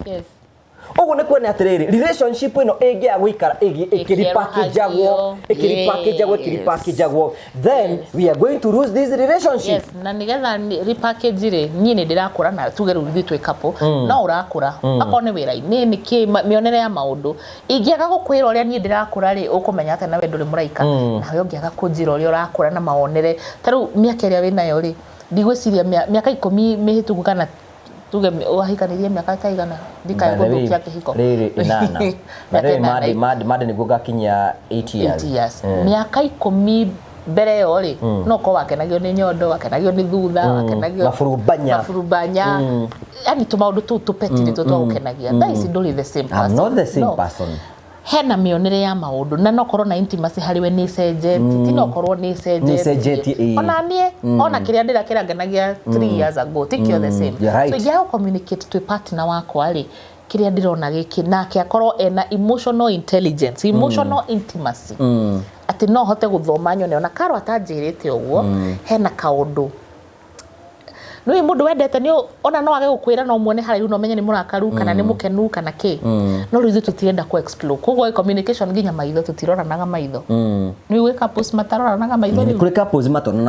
Ũguo nĩ kuona atĩrĩrĩ, relationship ĩno ĩngĩaga gũikara ĩkĩripakĩnjagwo, ĩkĩripakĩnjagwo, ĩkĩripakĩnjagwo, then we are going to lose this relationship. Yes, na nigetha repackage rĩ, niĩ nĩ ndĩrakũra, na tuge rĩu ithuĩ twĩ couple, no ũrakũra, akorwo nĩ wĩra-inĩ, nĩ kĩ, mĩonere ya maũndũ. Ingĩaga gũkwĩra ũrĩa niĩ ndĩrakũra rĩ, ũkũmenya atĩa nawe ndũrĩ mũraika? Nawe ũngĩaga kũnjĩra ũrĩa ũrakũra na mawonere, ta rĩu mĩaka ĩrĩa wĩnayo rĩ, ndigwĩciria mĩaka 10 mĩhĩtũku, kana tuge wahikanirie mĩaka ta igana, ndikae gũthũkia kĩhiko. Rĩrĩ 8. Mĩaka 8. Mande nĩguo ngakinyia 8 years. 8 years. Mĩaka 10. Mbere ĩyo rĩ, no ũkorwo wakenagio nĩ nyondo, wakenagio nĩ thutha, wakenagio Maburumbanya. Maburumbanya, yani tũmaũndũ tũu tũpeti nĩtuo twagũkenagia. Thaa ici ndũrĩ the same I'm person. not the same No. person. Hena mĩonere ya maũndũ, na no korwo na intimacy harĩ we nĩ ĩcenjetie, ti no korwo nĩ Nĩ ĩcenjetie, ĩĩ. Ona niĩ, ona kĩrĩa ndĩra kĩrangenagia 3 years ago tikĩo the same. You're right. So ingĩaga communicate twĩ partner wakwa rĩ, kĩrĩa ndĩrona gĩkĩ, nake akorwo ena emotional intelligence, emotional intimacy, atĩ no hote gũthoma nyone ona Karo atanjĩrĩte ũguo hena kaũndũ. Nĩ mũndũ wendete nĩ ona no age gũkwĩra, no muone haraihu na ũmenye nĩ mũrakaru kana nĩ mũkenu kana kĩ. No rĩu ithuĩ tũtirenda ku explore, koguo communication nginya maitho tũtiroranaga maitho. Nĩ gwĩ couples mataroranaga maitho Nĩ rĩu. Kũrĩ couples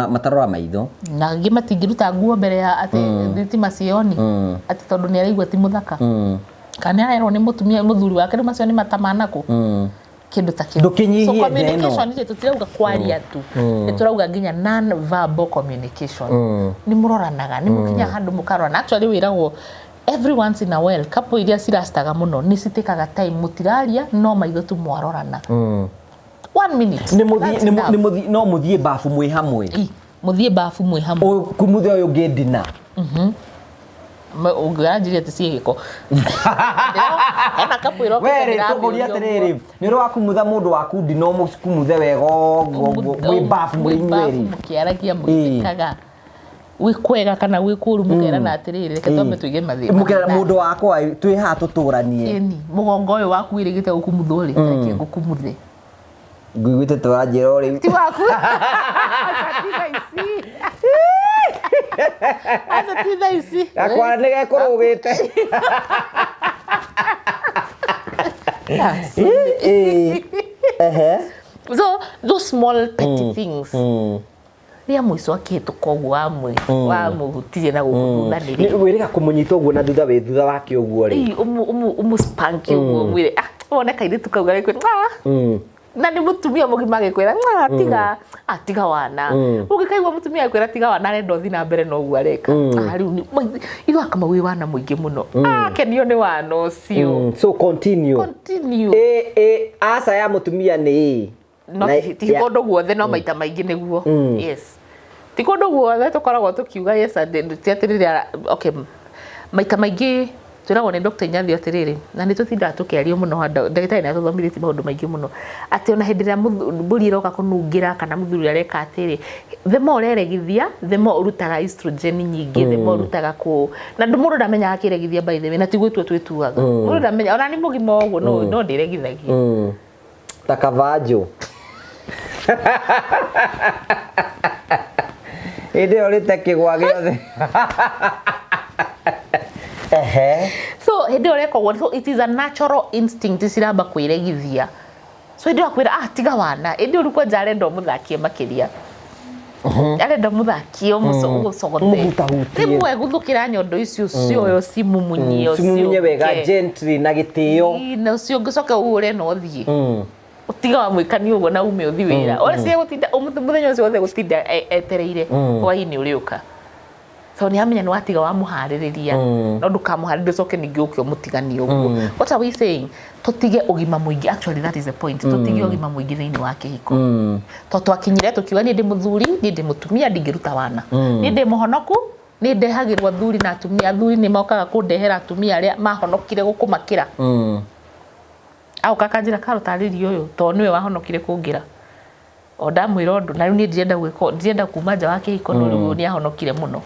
matarora maitho. Na angĩ matingĩruta nguo mbere ya atĩ thitima cioni, atĩ tondũ nĩ araigua ti mũthaka kana nĩ arerwo nĩ mũtumia, mũthuri wake, rĩu macio nĩ matamanaku, kĩndũ ta kĩu. Ndũkĩnyihie So nja ĩno. communication rĩ, tũtirauga kwaria tu, nĩ tũrauga nginya non verbal communication. Nĩ mũroranaga, nĩ mũkinya handũ mũkarorana. Actually wĩragwo every once in a while, couple iria cirastaga mũno nĩ citĩkaga time mũtiraria, no maitho tu mwarorana, one minute. Nĩ mũthiĩ That's nĩ enough. nĩ mũthiĩ, no mũthiĩ bafu mwĩ hamwe. Ĩ, mũthiĩ bafu mwĩ hamwe. Ũyũ kumuthe ũyũ ũngĩ ndina. Ũngĩranjirie atĩ ciĩ gĩko, hena couple ĩrokĩte Werĩ ndĩramĩũria tũkũria ũguo. atĩrĩrĩ, nĩ ũrĩ wakumutha mũndũ waku ndina, ũmũkumuthe wega ũguo mwĩ bafu mwĩ Mwĩ bafu inyuerĩ. Mũkĩaragia, mũgĩthekaga, gwĩ kwega kana gwĩ kũru, mũkerana atĩrĩrĩ, reke twambe tũige mathĩna. Mũkera mũndũ wakwa, twĩ haha tũtũranie. Ĩni mũgongo ũyũ waku wĩrĩgĩte gũkumuthwo rĩ, reke ngũkumuthe. Nguiguĩte tũranjĩra o rĩu. Ti waku. Aca ti thaa ici, aca ti thaa ici. Gakwa nĩ gekũrũgĩte. Ĩ, ehe. So those small petty things, rĩa mũico akĩhĩtũka ũguo wamũhutirie na gũkũ thutha nĩ rĩ? Wĩrĩga kũmũnyita ũguo na thutha, wĩ thutha wake ũguo rĩ. Ĩ, ũmũ-spank ũguo, ũmwĩre, ah, wone kairĩtu kau garekwĩra, ah, na nĩ mũtumia mũgima agĩkwĩra, "Ah, tiga, ah, tiga wana." Ũngĩkaigua mũtumia agĩkwĩra tiga wana, arenda ũthiĩ na mbere na ũguo areka. Ah, rĩu ithuĩ akama wĩ wana mũingĩ mũno. Ah, kenio nĩ wana ũcio. So continue. Continue. Ĩ, ĩ, aca ya mũtumia nĩ ĩ. No ti kũndũ guothe, no maita maingĩ nĩguo. Yes, ti kũndũ guothe tũkoragwo tũkiuga yes, and ti atĩ rĩrĩa, okay, maita maingĩ twĩragwo nĩ Dr. Inyathi atĩrĩrĩ, na nĩ tũtindaga tũkĩario mũno handũ, ndagĩtarĩ nĩ atũthomithĩtie maũndũ maingĩ mũno, atĩ ona hĩndĩ ĩrĩa mbũri ĩroka kũnungĩra kana mũthuri areka atĩrĩ, the more ũreregithia, the more ũrutaga estrogen nyingĩ, the more ũrutaga kũ na mũndũ ndamenyaga akĩregithia, by the way, na ti gwĩtua twĩtuaga. Mũndũ ndamenya, ona nĩ mũgima ũguo no ndĩregithagia. Ta kabanjũ hĩndĩ ĩyo rĩte kĩgwa gĩothe, ehe. So hĩndĩ ĩyo ũreka ũguo, so it is a natural instinct ciramba kwĩregithia. So hĩndĩ ĩyo akwĩra, ah, tiga wana, hĩndĩ ĩyo rĩu kwanja arenda ũmũthakie makĩria, arenda ũmũthakie, ũgũcogothe. Ũmũhutahutie. Rĩmwe guthũkĩra nyondo icio cioyo, cimumunye. Cimumunye wega gently na gĩtĩo. Na ũcio ũngĩcoka ũhũre na ũthiĩ, ũtiga wamwĩkania ũguo na ume ũthi wĩra, ũrĩa gũtinda mũthenya ũcio wothe gũtinda etereire hwainĩ ũrĩũka, so nĩ amenya nĩ watiga wamũharĩrĩria. No ndũkamũharĩrĩria ũcoke ningĩ ũke ũmũtiganie ũguo. What are we saying? Tũtige ũgima mũingĩ. Actually, that is the point, tũtige ũgima mũingĩ thĩinĩ wa kĩhiko, to twakinyire tũkiuga niĩ ndĩ mũthuri, niĩ ndĩ mũtumia, ndingĩruta wana, niĩ ndĩ mũhonoku, nĩ ndehagĩrwo athuri na atumia, athuri nĩ mokaga kũndehera atumia arĩa mahonokire gũkũmakĩra. Aũka akanjĩra, "Karo, tarĩria ũyũ tondũ nĩwe wahonokire kũngĩra." O ndamwĩra ũndũ na rĩu niĩ ndirenda gwĩka, ndirenda kuma nja wa kĩhiko, no rĩu nĩ ahonokire mũno.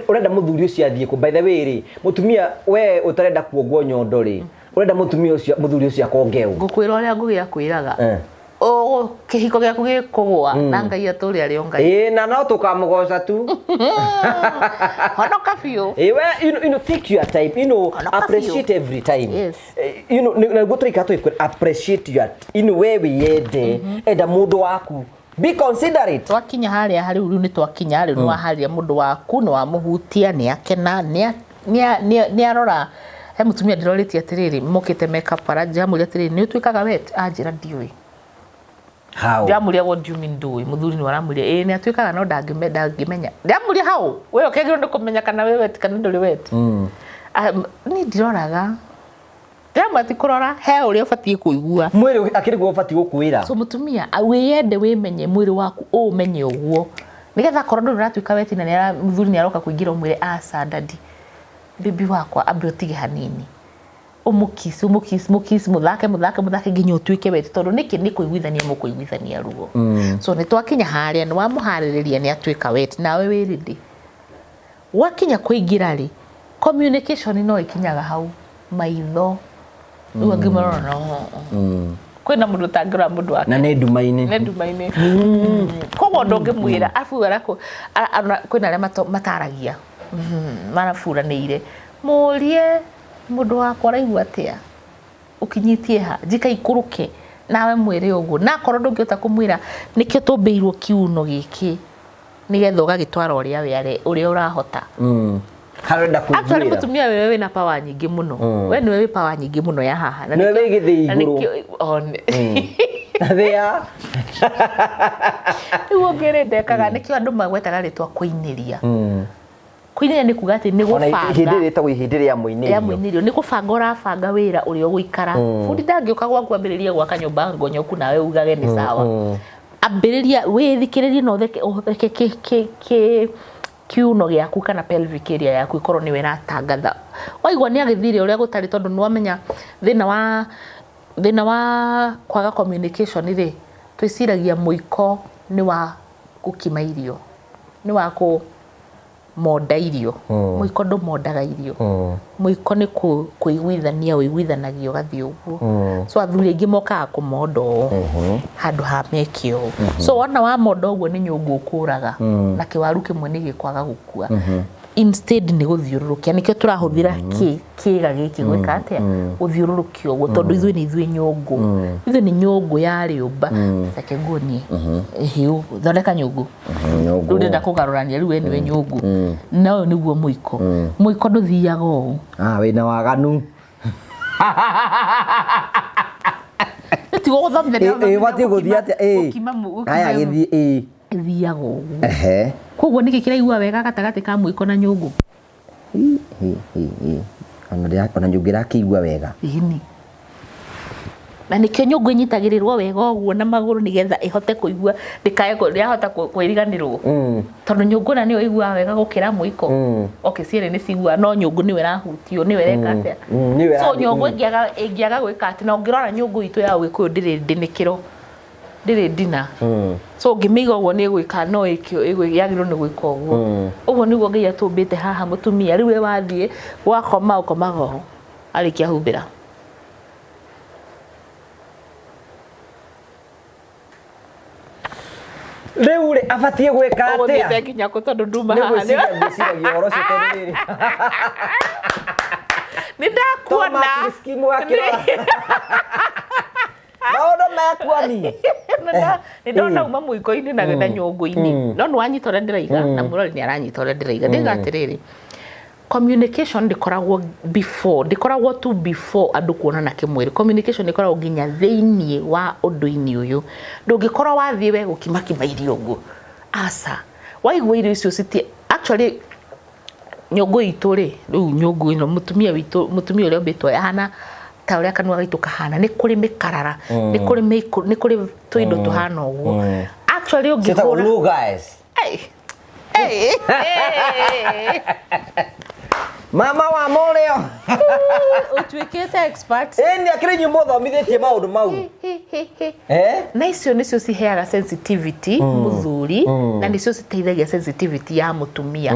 Ũrenda mũthuri ũcio athiĩ kũ? By the way rĩ, mũtumia we ũtarenda kuongwo nyondo rĩ, ũrenda mũtumia ũcio, mũthuri ũcio akonge ũ? Ngũkwĩra ũrĩa ngũgĩa kwĩraga. Eh. Kĩhiko gĩaku gĩkũgũa na Ngai atũrĩ arĩ o Ngai. Ĩ, na no tũkamũgoca tu. Honoka biũ. Ĩ, we, take your time, Honoka appreciate every time. Yes. Na guo tũraikara tũgĩkwĩra appreciate your, we wĩyende, enda mũndũ waku, be considerate. Twakinya harĩa harĩ rĩu, nĩ twakinya rĩu, nĩ waharĩria mũndũ waku, nĩ wamũhutia, nĩ akena, nĩ arora. He mũtumia ndĩrorĩtie atĩrĩrĩ, mokĩte makeup, aranjĩra atĩrĩrĩ, "Nĩ ũtuĩkaga wet?" Anjĩra, "Ndiũĩ." How? Ndĩramũria, "What do you mean ndũĩ?" Mũthuri nĩ aramũria, "Ĩĩ, nĩ atuĩkaga no ndangĩmenya." Ndĩramũria, "How? We ũkĩagĩrĩirwo nĩ kũmenya kana wĩ wet kana ndũrĩ wet." Niĩ ndiroraga. Amwe ti kũrora he ũrĩa ũbatiĩ kũigua. Mwĩrĩ akĩrĩ guo ũbatiĩ gũkwĩra. So mũtumia wĩyende, wĩmenye mwĩrĩ waku, ũũmenye ũguo nĩgetha akorwo ndũrĩ ũratuĩka weti na mũthuri nĩ aroka kũingĩra, ũmwĩre, "Aca daddy, baby wakwa, ambe ũtige hanini." Ũmũkiss, ũmũkiss, mũkiss, mũthake, mũthake, mũthake nginya ũtuĩke weti. Tondũ nĩkĩ? Nĩ kũiguithania mũkũiguithania ruo. So nĩ twakinya harĩa nĩ wamũharĩrĩria, nĩ atuĩka weti, nawe wĩ ready. Wakinya kũingĩra rĩ, communication no ĩkinyaga hau maitho rĩu angĩ marora no kwĩna mũndũ ũtangĩrora mũndũ wake. Na nĩ nduma-inĩ. Nĩ nduma-inĩ, koguo ndũngĩmwĩra arabu kwĩna arĩa mataragia, maraburanĩire. Mũrie mũndũ wakwa, "Ũraigua atĩa? Ũkinyĩtie ha?" Njika ikũrũke nawe mwĩre ũguo. Na akorwo ndũngĩhota kũmwĩra, nĩkĩo tũmbĩirwo kiuno gĩkĩ, nĩgetha ũgagĩtwara ũrĩa we ũrĩa ũrahota. Harĩa ũrenda Actually, kũiguĩra. Mũtumia wewe wĩna power nyingĩ mũno. We nĩwe wĩ power nyingĩ mũno ya haha. Na Nĩwe wĩ gĩthĩi na igũrũ. Thĩa. Rĩu ũngĩ rĩ, ndekaga nĩkĩo andũ magwetaga rĩtwa kũinĩria. Kũinĩria nĩ kuga atĩ nĩ Ona ihĩndĩ gũbanga rĩtagwo ihĩndĩ rĩa rĩa mũinĩrio. Mũinĩrio nĩ gũbanga ũrabanga wĩra ũrĩa ũgũikara. Bundi ndangĩũka gwaku ambĩrĩrie gwaka nyũmba ngonyoku nawe ugage nĩ sawa. Ambĩrĩria wĩthikĩrĩrie na ũtheke ũtheke kĩ kiuno gĩaku kana pelvic area yaku ĩkorwo nĩwe ĩratangatha waigua nĩ agĩthire ũrĩa gũtarĩ. Tondũ nĩ wamenya thĩna wa kwaga communication rĩ, twĩciragia mũiko nĩ wa gũkima irio, nĩ wa kũmonda irio. Mũiko ndũmondaga irio. Mũiko nĩ kũiguithania ũiguithanagia ũgathiĩ ũguo. So athuri aingĩ mokaga kũmonda ũũ handũ ha meke ũũ. So wona wamonda ũguo, nĩ nyũngũ ũkũraga na kĩwaru kĩmwe nĩ gĩkwaga gũkua. Instead nĩ gũthiũrũrũkia, nĩkĩo tũrahũthĩra kĩga gĩkĩ gwĩka atĩa? Gũthiũrũrũkia ũguo, tondũ ithuĩ nĩ ithuĩ nyũngũ, ithuĩ nĩ nyũngũ ya rĩũmba. Reke nguonie. Ĩhĩ, thondeka nyũngũ. Nyũngũ. Rĩu ndĩrenda kũgarũrania. Rĩu we nĩwe nyũngũ na ũyũ nĩguo mũiko. Mũiko ndũthiaga ũũ. Ah, wĩna waganu. Tigo gũthomithania. Ĩ, batiĩ gũthiĩ atĩa? Ĩ. Gũkima Aya gĩthiĩ ĩ. Ĩthiaga ũguo. Ehe. Koguo nĩkĩ kĩraigua wega gatagatĩ ka mũiko na nyũngũ? Hi, hi, hi, hi. Ona nyũngũ ĩrakĩigua wega. Ĩni, na nĩkĩo nyũngũ ĩnyitagĩrĩrwo wega ũguo na magũrũ, nĩgetha ĩhote kũigua, ndĩkae yahota kwĩriganĩrwo, tondũ nyũngũ na nĩyo ĩiguaga wega gũkĩra mũiko. Okay, cierĩ nĩ ciguaga, no nyũngũ nĩyo ĩrahutio, nĩyo ĩreka atĩa? Nĩyo So nyũngũ ĩngĩaga gwĩka atĩ, na ũngĩrora nyũngũ itũ ya ũgĩkũyũ ndĩrĩ ndĩnĩkĩro, ndĩrĩ ndina. So ũngĩmĩiga ũguo nĩ ĩgwĩka, no yagĩrĩirwo nĩ gwĩka ũguo. Ũguo nĩguo Ngai atũmbĩte haha mũtumia. Rĩu we wathiĩ wakoma, ũkomaga ũũ arĩkia humbĩra. Rĩu rĩ, abatiĩ gwĩka Ũgũthiĩte atĩa? nginya kũ? Tondũ nduma Nĩ haha. gwĩciria ngwĩciragia ũhoro ũcio, tondũ rĩrĩ, Nĩ ndakuona. Wakĩrora maũndũ mekuoni. Nĩ ndona uma mũiko-inĩ na nyũngũ-inĩ, no nĩ wanyita ũrĩa ndĩraiga, na mũrori nĩ aranyita ũrĩa ndĩraiga. Ndĩga atĩrĩrĩ, communication ndĩkoragwo before, ndĩkoragwo tu before andũ kuonana kĩmwĩrĩ. Communication ĩkoragwo nginya thĩiniĩ wa ũndũ-inĩ ũyũ. Ndũngĩkorwo wathiĩ we gũkimakima irio ũguo, aca. Waigua irio icio citi, actually nyũngũ itũ rĩ, rĩu nyũngũ ĩno, mũtumia witũ, mũtumia ũrĩa ũmbĩtwo ahana ta ũrĩa kanua gaitũ kahana, nĩ kũrĩ mĩkarara, nĩ kũrĩ mĩikũ, nĩ kũrĩ tũindo tũhana ũguo. Actually Ciĩtagwo ũngĩhũra low guys. Ei. Ei. Ei. Mama wa mũrĩo. Ũtuĩkĩte expert. Ĩni akĩrĩ inyuĩ mũthomithĩtie maũndũ mau. Eh? Na icio nĩcio ciheaga sensitivity mũthuri, na nĩcio citeithagia sensitivity ya mũtumia.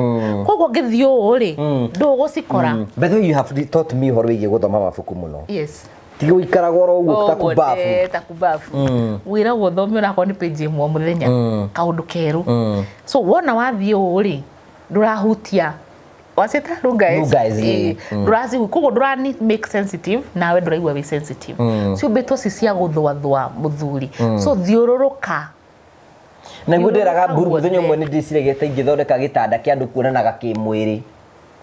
Koguo ũngĩthiĩ ũũ rĩ, ndũgũcikora. By the way, you have taught me ũhoro wĩgiĩ gũthoma mabuku mũno. Yes. Tiga gũikaraga oro ũguo ta Ũguo kumbabu. ta kumbabu. Wĩragwo ũthome onakorwo nĩ page ĩmwe o mũthenya, kaũndũ kerũ. So wona wathiĩ ũũ rĩ, ndũrahutia wacita Lunga guys, ĩĩ. Ndũracihu, koguo ndũrani make sensitive, nawe ndũraigua wĩ sensitive. Ciũmbĩtwo ci cia gũthũathũa mũthuri. So thiũrũrũka. Naguo ndĩraga mburu Thiũrũrũka mũthenya ũmwe guothe. nĩ ndĩciragia ta ingĩthondeka gĩtanda kĩa andũ kuonanaga kĩmwĩrĩ.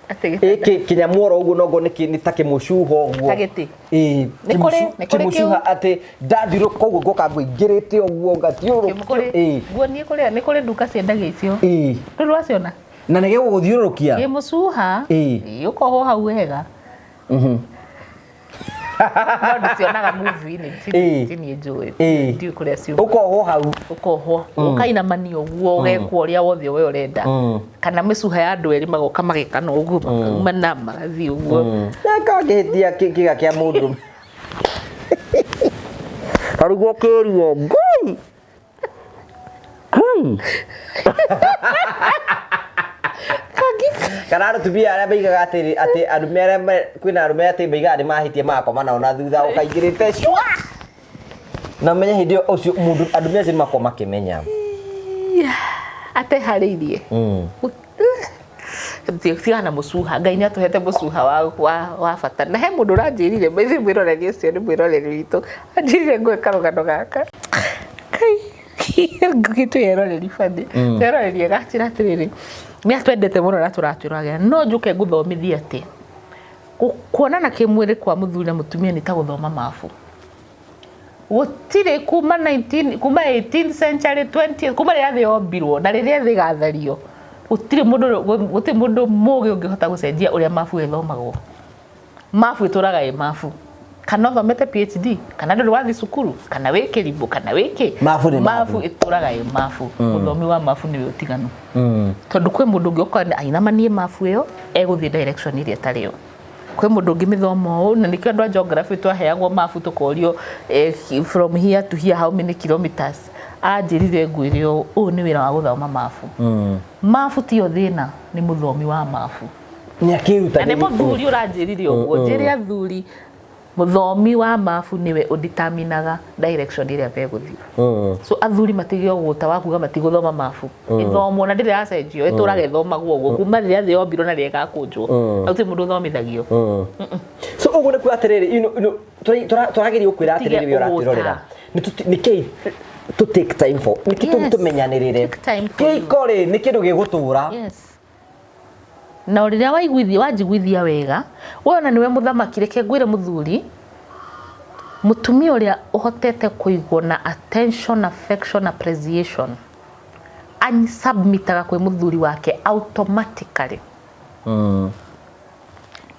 Atĩ Ĩ gĩtanda? Kĩnyamũ oro ũguo nongo nĩ ta kĩmũcuha ũguo. Ta gĩtĩ? Ĩ. Nĩ kũrĩ- nĩ kũrĩ Kĩmũcuha atĩ ndathiũrũka ũguo ngoka ngũingĩrĩte ũguo ngathiũrũka. Kũrĩ Ĩ. nguonie kũrĩa nĩ kũrĩ nduka ciendagia icio. Ĩ. Rĩu waciona Na nĩ gĩgũgũthiũrũrũkia. Kĩmũcuha. Ĩ. Ĩ, ũkohwo hau wega. No ndĩcionaga movie-inĩ. Ti niĩ njũĩ. Ndiũĩ kũrĩa ciumaga. Ũkohwo hau. Ũkohwo, ũkainamania ũguo, ũgekwo ũrĩa wothe we ũrenda, kana mĩcuha ya andũ erĩ magoka magekana ũguo, makaumana magathiĩ ũguo. Kangĩhĩtia kĩga kĩa mũndũ tarĩguo kĩrio ngũi ngũi kana atumia arĩa maigaga atĩ arũme arĩa kwĩna arũme atĩ maigaga nĩ mahĩtia magakoma nao na thutha ũkaingĩrĩte cua na ũmenye hĩndĩ ĩyo ũcio mũndũ arũme acio nĩ makorwo makĩmenya. Ateharĩirie. Tigana na mũcuha. Ngai nĩ atũhete mũcuha wa bata. Na he mũndũ ũranjĩrire, maithe mwĩroreri ũcio nĩ mwĩroreri witũ, anjĩrire ngũhe karũgano gaka. Kai ngũgĩ twĩroreri bani twĩroreri agacira atĩrĩrĩ, nĩ atwendete mũno na tũratwĩroragĩra, no njũke ngũthomithie atĩ kuonana kĩmwĩrĩ kwa mũthuri na mũtumia nĩ ta gũthoma mabu. Gũtirĩ kuma 19 kuma 18th century, 20th, kuma rĩrĩa thĩ yombirwo na rĩrĩa thĩ ĩgathario, gũtirĩ mũndũ mũgĩ ũngĩhota gũcenjia ũrĩa mabu ĩthomagwo. Mabu ĩtũraga ĩ mabu, kana ũthomete PhD, kana ndũrĩ wathiĩ cukuru, kana wĩ kĩrimũ, kana wĩ kĩ. Mabu nĩ mabu. Ĩtũraga ĩ mabu. Mũthomi wa mabu nĩwe ũtiganu, tondũ kwĩ mũndũ ũngĩ ũkorwo ainamanie mabu ĩyo egũthiĩ direction ĩrĩa ĩtarĩ yo. Kwĩ mũndũ ũngĩ mĩthomo ũũ, na nĩkĩo andũ a geography twaheagwo mabu tũkorio, from here to here, how many kilometers. Anjĩrire ngwĩre ũũ, ũyũ nĩ wĩra wa gũthoma mabu. Mabu tiyo thĩna, nĩ mũthomi wa mabu. Nĩ akĩruta. Na nĩ mũthuri ũranjĩrire ũguo. Njĩre athuri, mũthomi wa mabu nĩwe ũditaminaga direction ĩrĩa megũthiĩ. So athuri matige ũgũta wa kuga matigũthoma mabu. Ĩthomwo na ndĩrĩ yacenjio, ĩtũraga ĩthomagwo ũguo kuma rĩrĩa thĩ yombirwo na rĩrĩa ĩgakũnjwo. Na gũtirĩ mũndũ ũthomithagio. So ũguo nĩ kuga atĩrĩrĩ, tũrageria gũkwĩra Tige atĩrĩrĩ, we ũratwĩrorera, ũgũta. nĩ kĩ to take time for nĩ kĩ tũmenyanĩrĩre. Take time for you. Kĩhiko rĩ, nĩ kĩndũ gĩgũtũra. Yes, na o rĩrĩa waiguithia, wanjiguithia wega, we ona nĩwe mũthamaki. Reke ngwĩre mũthuri, mũtumia ũrĩa ũhotete kũigwo na attention, affection, appreciation, ansubmitaga kwĩ mũthuri wake automatically.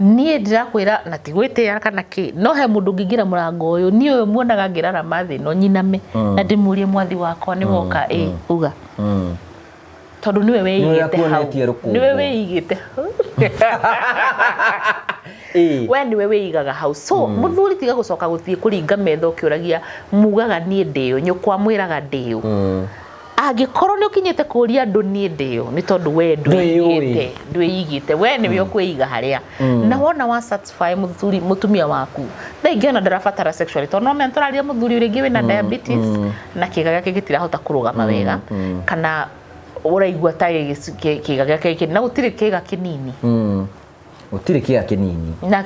Niĩ ndĩrakwĩra na ti gwĩtĩĩa kana kĩ, no he mũndũ ũngĩingĩra mũrango ũyũ, niĩ ũyũ muonaga ngĩrarama thĩ no nyiname na ndĩmũrie, "Mwathi wakwa, nĩ woka ĩ uga," tondũ nĩwe Nĩwe wĩigĩte hau. akuonetie rũkũngũ. Nĩwe wĩigĩte. We nĩwe wĩigaga hau. So mũthuri, tiga gũcoka gũthiĩ kũringa metha ũkĩũragia mugaga niĩ ndĩũ, nyũkwa mwĩraga ndĩũ. Angĩkorwo nĩ ũkinyĩte kũria andũ niĩ ndĩũ, nĩ tondũ we ndwĩigĩte, ndwĩigĩte. We nĩwe ũkwĩiga harĩa na wona wa satisfy mũthuri, mũtumia waku. Thaa ingĩ ona ndarabatara sexually, tondũ no menya tũraria mũthuri rĩngĩ wĩna diabetes na kĩga gĩake gĩtirahota kũrũgama wega, kana ũraigua ta kĩga gĩake na gũtirĩ kĩga kĩnini. Gũtirĩ kĩga kĩnini. Na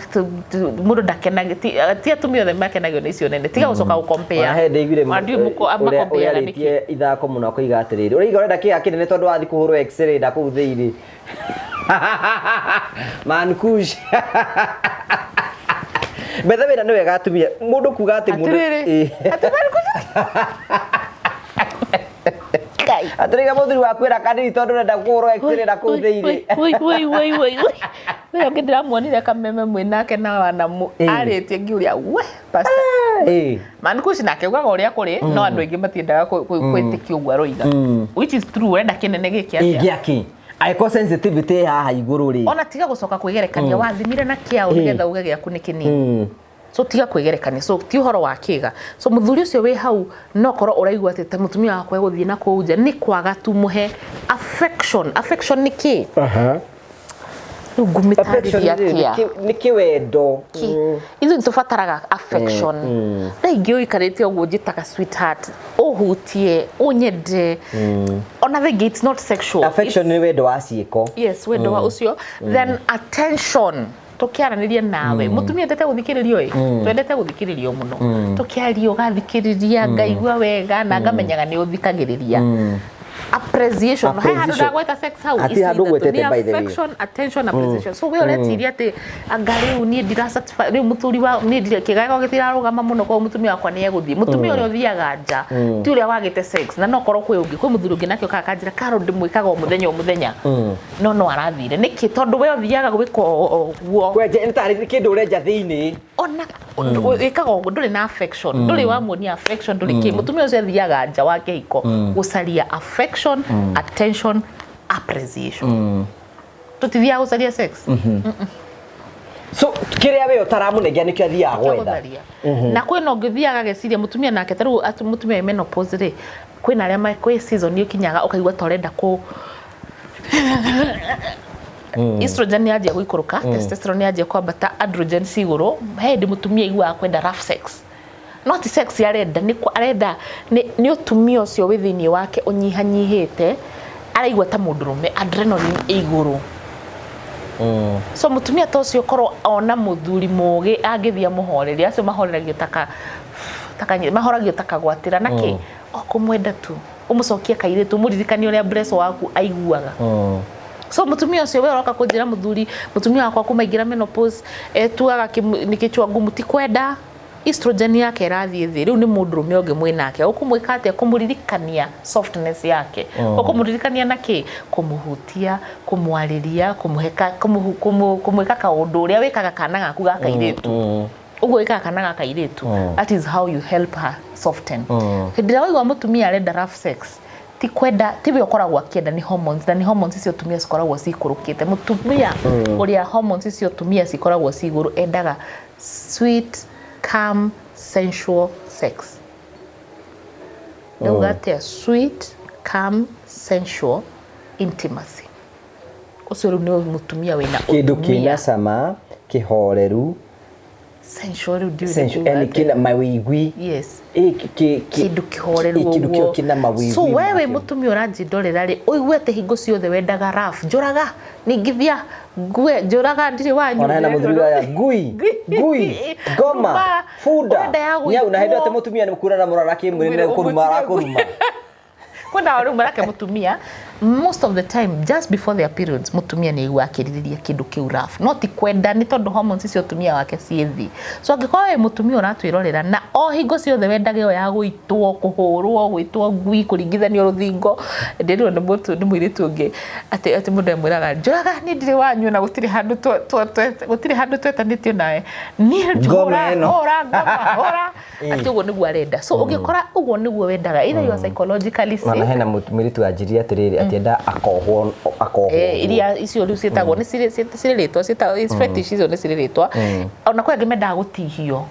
mũndũ ndakenagio, ti atumia othe makenagio nĩ icio nene. Tiga gũcoka gũkompea. Ona he ndaiguire Ona ndiũĩ ũrĩa makompeaga nĩkĩ. ũrĩa ithako mũno akoiga atĩrĩrĩ, ũraiga ũrenda kĩga kĩnene tondũ wathiĩ kũhũrwo x-ray na kũu thĩinĩ mankush betha wĩra. Nĩ wega atumia mũndũ kuga atĩ mũndũ Atĩrĩrĩ. Atĩ Ngai. Atĩrĩga mũthuri waku ĩra kanini tondũ ũrenda kũhũrwo x-ray na kũu thĩinĩ. Woi, woi, woi, woi, woi. Ũyũ ũngĩ ndĩramuonire kameme mwĩ nake na wanamu arĩtie ngiũria we pastor. Mankushi nake ugaga ũrĩa kũrĩ, no andũ aingĩ matiendaga gwĩtĩkia ũguo aroiga, which is true. Ũrenda kĩnene gĩkĩ atĩa? Gĩaki angĩkorwo sensitivity ĩ haha igũrũ rĩ. Ona tiga gũcoka kwĩgerekania, wathimire na kĩao nĩgetha uge gĩaku nĩ kĩnini. So tiga kwĩgerekania. So ti ũhoro wa kĩga. So mũthuri ũcio wĩ hau, no korwo ũraigua atĩ ta mũtumia wakwa egũthiĩ na kũu nja, nĩ kwaga tu mũhe affection. Affection nĩ kĩ? Rĩu ngũmĩtarĩria atĩa? Nĩ kĩwendo. Ithuĩ nĩ tũbataraga affection. Thaa ingĩ ũikarĩte ũguo njĩtaga sweetheart, ũhutie, ũnyende. Ona thaa ingĩ it's not sexual. Affection nĩ wendo wa ciĩko. Yes, wendo wa ũcio. Then attention, tũkĩaranĩria nawe. Mũtumia endete gũthikĩrĩrio ĩ, twendete gũthikĩrĩrio mũno. Tũkĩaria ũgathikĩrĩria, ngaigua wega na ngamenyaga nĩ ũthikagĩrĩria. Appreciation, he handũ Appreciation. ndagweta sex hau? Hatirĩ Ici handũ ithatũ ũgwetete, nĩ by the way. affection, attention, appreciation. So we ũreciria atĩ anga rĩu niĩ ndira satisfy rĩu mũthuri wa niĩ ndirĩ kĩga gĩakwa gĩtirarũgama mũno, koguo mũtumia wakwa nĩ egũthiĩ. Mũtumia ũrĩa ũthiaga nja ti ũrĩa wagĩte sex. Na no korwo kwĩ ũngĩ, kwĩ mũthuri ũngĩ nake ũkaga kanjĩra karo ndĩmwĩkaga o mũthenya o mũthenya, no arathire nĩkĩ? Tondũ we ũthiaga gwĩka ũguo. Kwenja nĩ tarĩ kĩndũ ũrenja thĩinĩ. Ona Wĩkaga ũguo, ndũrĩ na affection, ndũrĩ wamuonia affection, ndũrĩ kĩ. Mũtumia ũcio athiaga nja wa kĩhiko gũcaria affection, attention, appreciation. Tũtithiaga gũcaria sex. So kĩrĩa we ũtaramũnengera nĩkĩo athiaga gwetha. Gũtharia. Na kwĩna ũngĩ ũthiaga ageciria mũtumia nake, ta rĩu mũtumia wĩ menopause rĩ, kwĩna arĩa kwĩ season ĩkinyaga ũkaigua ta ũrenda kũ estrogen nĩ yanjia gũikũrũka, testosterone nĩ yanjia kwambata, androgen ci igũrũ. He hĩndĩ mũtumia aiguaga kwenda rough sex, no ti sex arenda, nĩ arenda nĩ ũtumia ũcio wĩ thĩinĩ wake ũnyihanyihĩte, araigua ta mũndũrũme, adrenaline ĩ igũrũ. So mũtumia ta ũcio korwo ona mũthuri mũgĩ angĩthiĩ amũhorerie, acio mahoreragio taka taka mahoragio ta kagwatĩra na kĩ o kũmwenda tu, ũmũcokie kairĩtu, ũmũririkanie ũrĩa breso waku aiguaga. So mũtumia ũcio we ũroka kũnjĩra, mũthuri, mũtumia wakwa kuma aingĩra menopause etuaga nĩ kĩchwa ngumu, ti kwenda, estrogen yake ĩrathiĩ thĩ. Rĩu nĩ mũndũrũme ũngĩ mwĩ nake, ũkũmwĩka atĩa kũmũririkania softness yake? Ũkũmũririkania na kĩ? Kũmũhutia, kũmwarĩria, kũmũheka, kũmwĩka kaũndũ ũrĩa wĩkaga kana gaku ga kairĩtu, ũguo wĩkaga kana ga kairĩtu. That is how you help her soften. Hĩndĩ ĩrĩa waigua mũtumia arenda rough sex, ti kwenda, tiwe ũkoragwo akĩenda, nĩ hormones, na nĩ hormones icio tumia cikoragwo cikũrũkĩte. Mũtumia ũrĩa hormones icio tumia cikoragwo ci igũrũ endaga sweet, calm, sensual sex. Ndauga atĩa? Sweet, calm, sensual intimacy. Ũcio rĩu nĩ mũtumia wĩna Kĩndũ ũtumia. Kĩna cama, kĩhoreru. Sensual, rĩu ndiũĩ sensual, nĩ yani kuuga atĩa. Kĩna mawĩigwi. Yes. Kĩndũ Kĩndũ kĩhoreru. Kĩndũ Ũguo. kĩo kĩna mawĩigwi So wewe makĩo. Mũtumia ũranjindorera rĩ, ũigue atĩ hingo ciothe wendaga rough, njũraga, ningithia ngue, njũraga, ndirĩ wanyu. Ona hena mũthuri waya ngui ngui ngoma Ruma, bunda ũrenda ya nyau na hĩndĩ gũitwo. atĩ mũtumia nĩ kura na mũrara kĩmwĩrĩ nĩ kũruma arakũruma. Kwenda rĩu marake mũtumia, most of the time just before their periods, mũtumia nĩ aigua akĩrirĩria kĩndũ kĩu rough, no ti kwenda, nĩ tondũ hormones icio ũtumia wake ciĩ thĩ. So angĩkorwo wĩ mũtumia ũratwĩrorera na o hingo ciothe wendaga ĩyo ya gũitwo, kũhũrwo, gwĩtwo ngui, kũringithanio rũthingo, ndĩrirwo nĩ nĩ mũirĩtu ũngĩ atĩ mũndũ amwĩraga, "Njũraga, niĩ ndirĩ wanyu na gũtirĩ handũ gũtirĩ handũ twetanĩtio nawe niĩ." Ngoma Hũra, ĩno. hũra ngoma, hũra, atĩ ũguo nĩguo arenda. So ũngĩkora ũguo nĩguo wendaga, either you are psychologically sick. Ona hena mũirĩtu wanjĩrire atĩrĩrĩ, atĩ enda akohwo akohwo. Iria icio rĩu ciĩtagwo nĩ cirĩ rĩtwa, ciĩtagwo fetish, icio nĩ cirĩ rĩtwa. Ona kwĩ angĩ mendaga gũtihio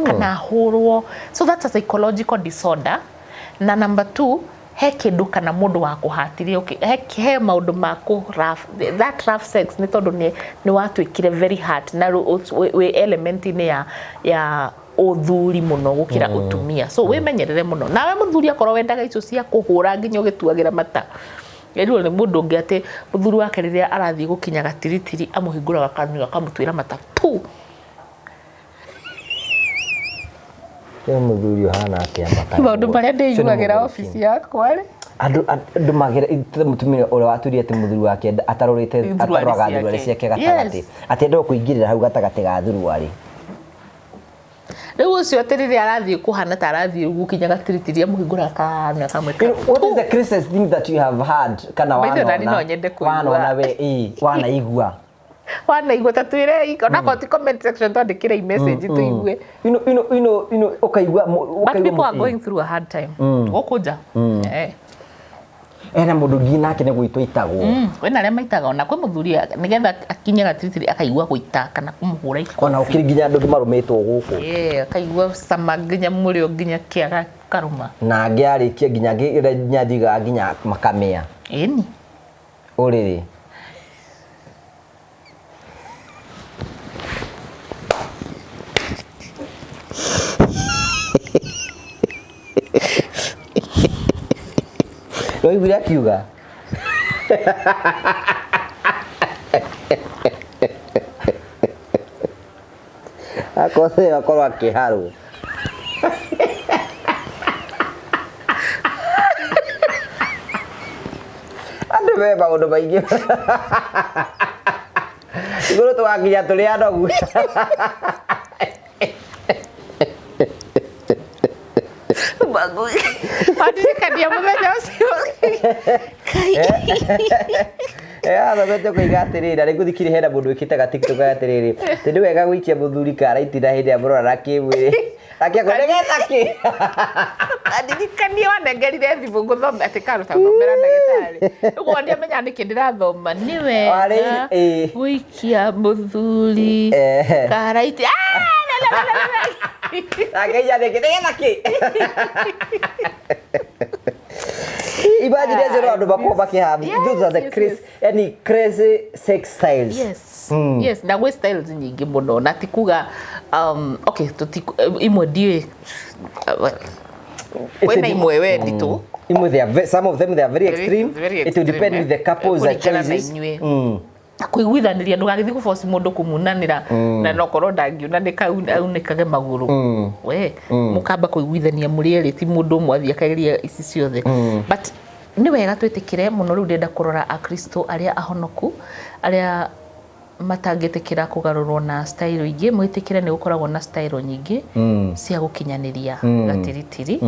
kana hũrwo. So that's a psychological disorder. Na number two, he kĩndũ kana mũndũ wa kũhatire, okay, he maũndũ ma kũ rough, that rough sex nĩ tondũ nĩ watuĩkire very hard na wĩ element-inĩ ya ũthuri mũno gũkĩra ũtumia. So wĩmenyerere mũno nawe mũthuri, akorwo wendaga icio cia kũhũra nginya ũgĩtuagĩra mata. Ĩrĩrwo nĩ mũndũ ũngĩ atĩ mũthuri wake rĩrĩa arathiĩ gũkinya gatiritiri amũhingũraga kanua akamũtuĩra mata tu. Kĩ mũthuri ũhana atĩa mata? Maũndũ marĩa Ũcio nĩ ndĩiguagĩra mũgũrũki. Obici yakwa rĩ. Andũ magera mũtumia ũrĩa watuire atĩ mũthuri wake atarorĩte Thuruarĩ ataroraga ciake. thuruarĩ ciake gatagatĩ, atĩ endaga kũingĩrĩra hau gatagatĩ ga thuruarĩ. Rĩu ũcio atĩ rĩrĩa arathiĩ kũhana ta arathiĩ gũkinya gatiritiri amũhingũraga kanua kamwĩka. You know, what is the craziest thing that you have had kana By the way, nani wanona no nyende kũigua. Wanona we wanaigua? Wanaigua ta twĩre, onakorwo ti comment section, twandĩkĩre message tũigue. You know, ũkaigua But ũkaigua people are going through a hard time gũkũ nja. Ena mũndũ nginya nake nĩ gũitwo itagwo. Kwĩna arĩa maitaga, ona kwĩ mũthuri nĩgetha akinye gatiritiri akaigua gũita kana kũmũhũra ikobi. Ona ũkĩrĩ nginya andũ marũmĩtwo gũkũ. Yeah, akaigua cama nginya mũrĩo nginya kĩaga karũma. Na angĩ arĩkia nginya angĩ nginya thigaga nginya makamĩa Ĩni. Ũrĩrĩ. Waiguire akiuga akorwo akorwo akĩharwo. Andũ me maũndũ maingĩ igũrũ tũgakinya tũrĩ anogu. Wandirikania mũthenya ũcio. Kai. Athomete kũiga atĩrĩrĩ, na rĩngĩ thikiri hena mũndũ wĩkĩte ga TikTok atĩrĩrĩ, atĩ nĩ wega gũikia mũthuri kara itina hĩndĩ ĩrĩa mũrorana kĩmwĩrĩ. Akĩakwĩra nĩgetha kĩ? Ndirikanie wanengerire thimũ ngũthome atĩ karuta thomera ndagĩtarĩ. Ũguo ndiamenya nĩkĩ ndĩrathoma. Nĩ wega Warĩ- ĩĩ. gũikia mũthuri Ehe. karaiti. Ah, la, la, la, la, la. Akĩiya nĩkĩ nĩgetha kĩ? Imagine acio no andũ makoragwo makĩhave. Yes, Those are the yes, crazy, yes. yani crazy sex styles. Yes. Yes, na gwĩ styles nyingĩ mũno na ti kuga okay imwe ndiũĩ, well, kwĩna imwe we nditũ. Imwe they are some of them they are very Very- extreme. very It will extreme, depend eh. with the couples and Kũringana na choices. inyuĩ. Na kũiguithanĩria, ndũgagĩthiĩ kũboci mũndũ kũmunanĩra na nokorwo ndangiuna nĩ aunĩkage magũrũ. We mũkamba kũiguithania mũrĩ erĩ, ti mũndũ ũmwe athiĩ akageria ici ciothe. But nĩ wega twĩtĩkĩre mũno. Rĩu ndĩrenda kũrora akristo arĩa ahonoku, arĩa matangĩtĩkĩra kũgarũrwo na style ingĩ, mwĩtĩkĩre nĩ gũkoragwo na style nyingĩ cia gũkinyanĩria gatiritiri.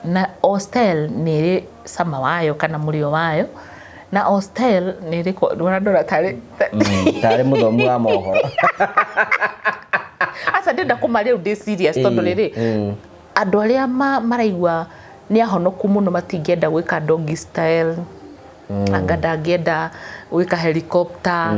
Na o style nĩ ĩrĩ cama wayo kana mũrĩo wayo, na o style nĩ ĩrĩ ũrandora tarĩ Tarĩ mũthomi wa mohoro. Aca, ndĩrenda kũmaria rĩu ndĩ serious, tondũ rĩrĩ andũ arĩa maraigua nĩ ahonoku mũno matingĩenda gwĩka doggy style, anga ndangĩenda gwĩka helicopter,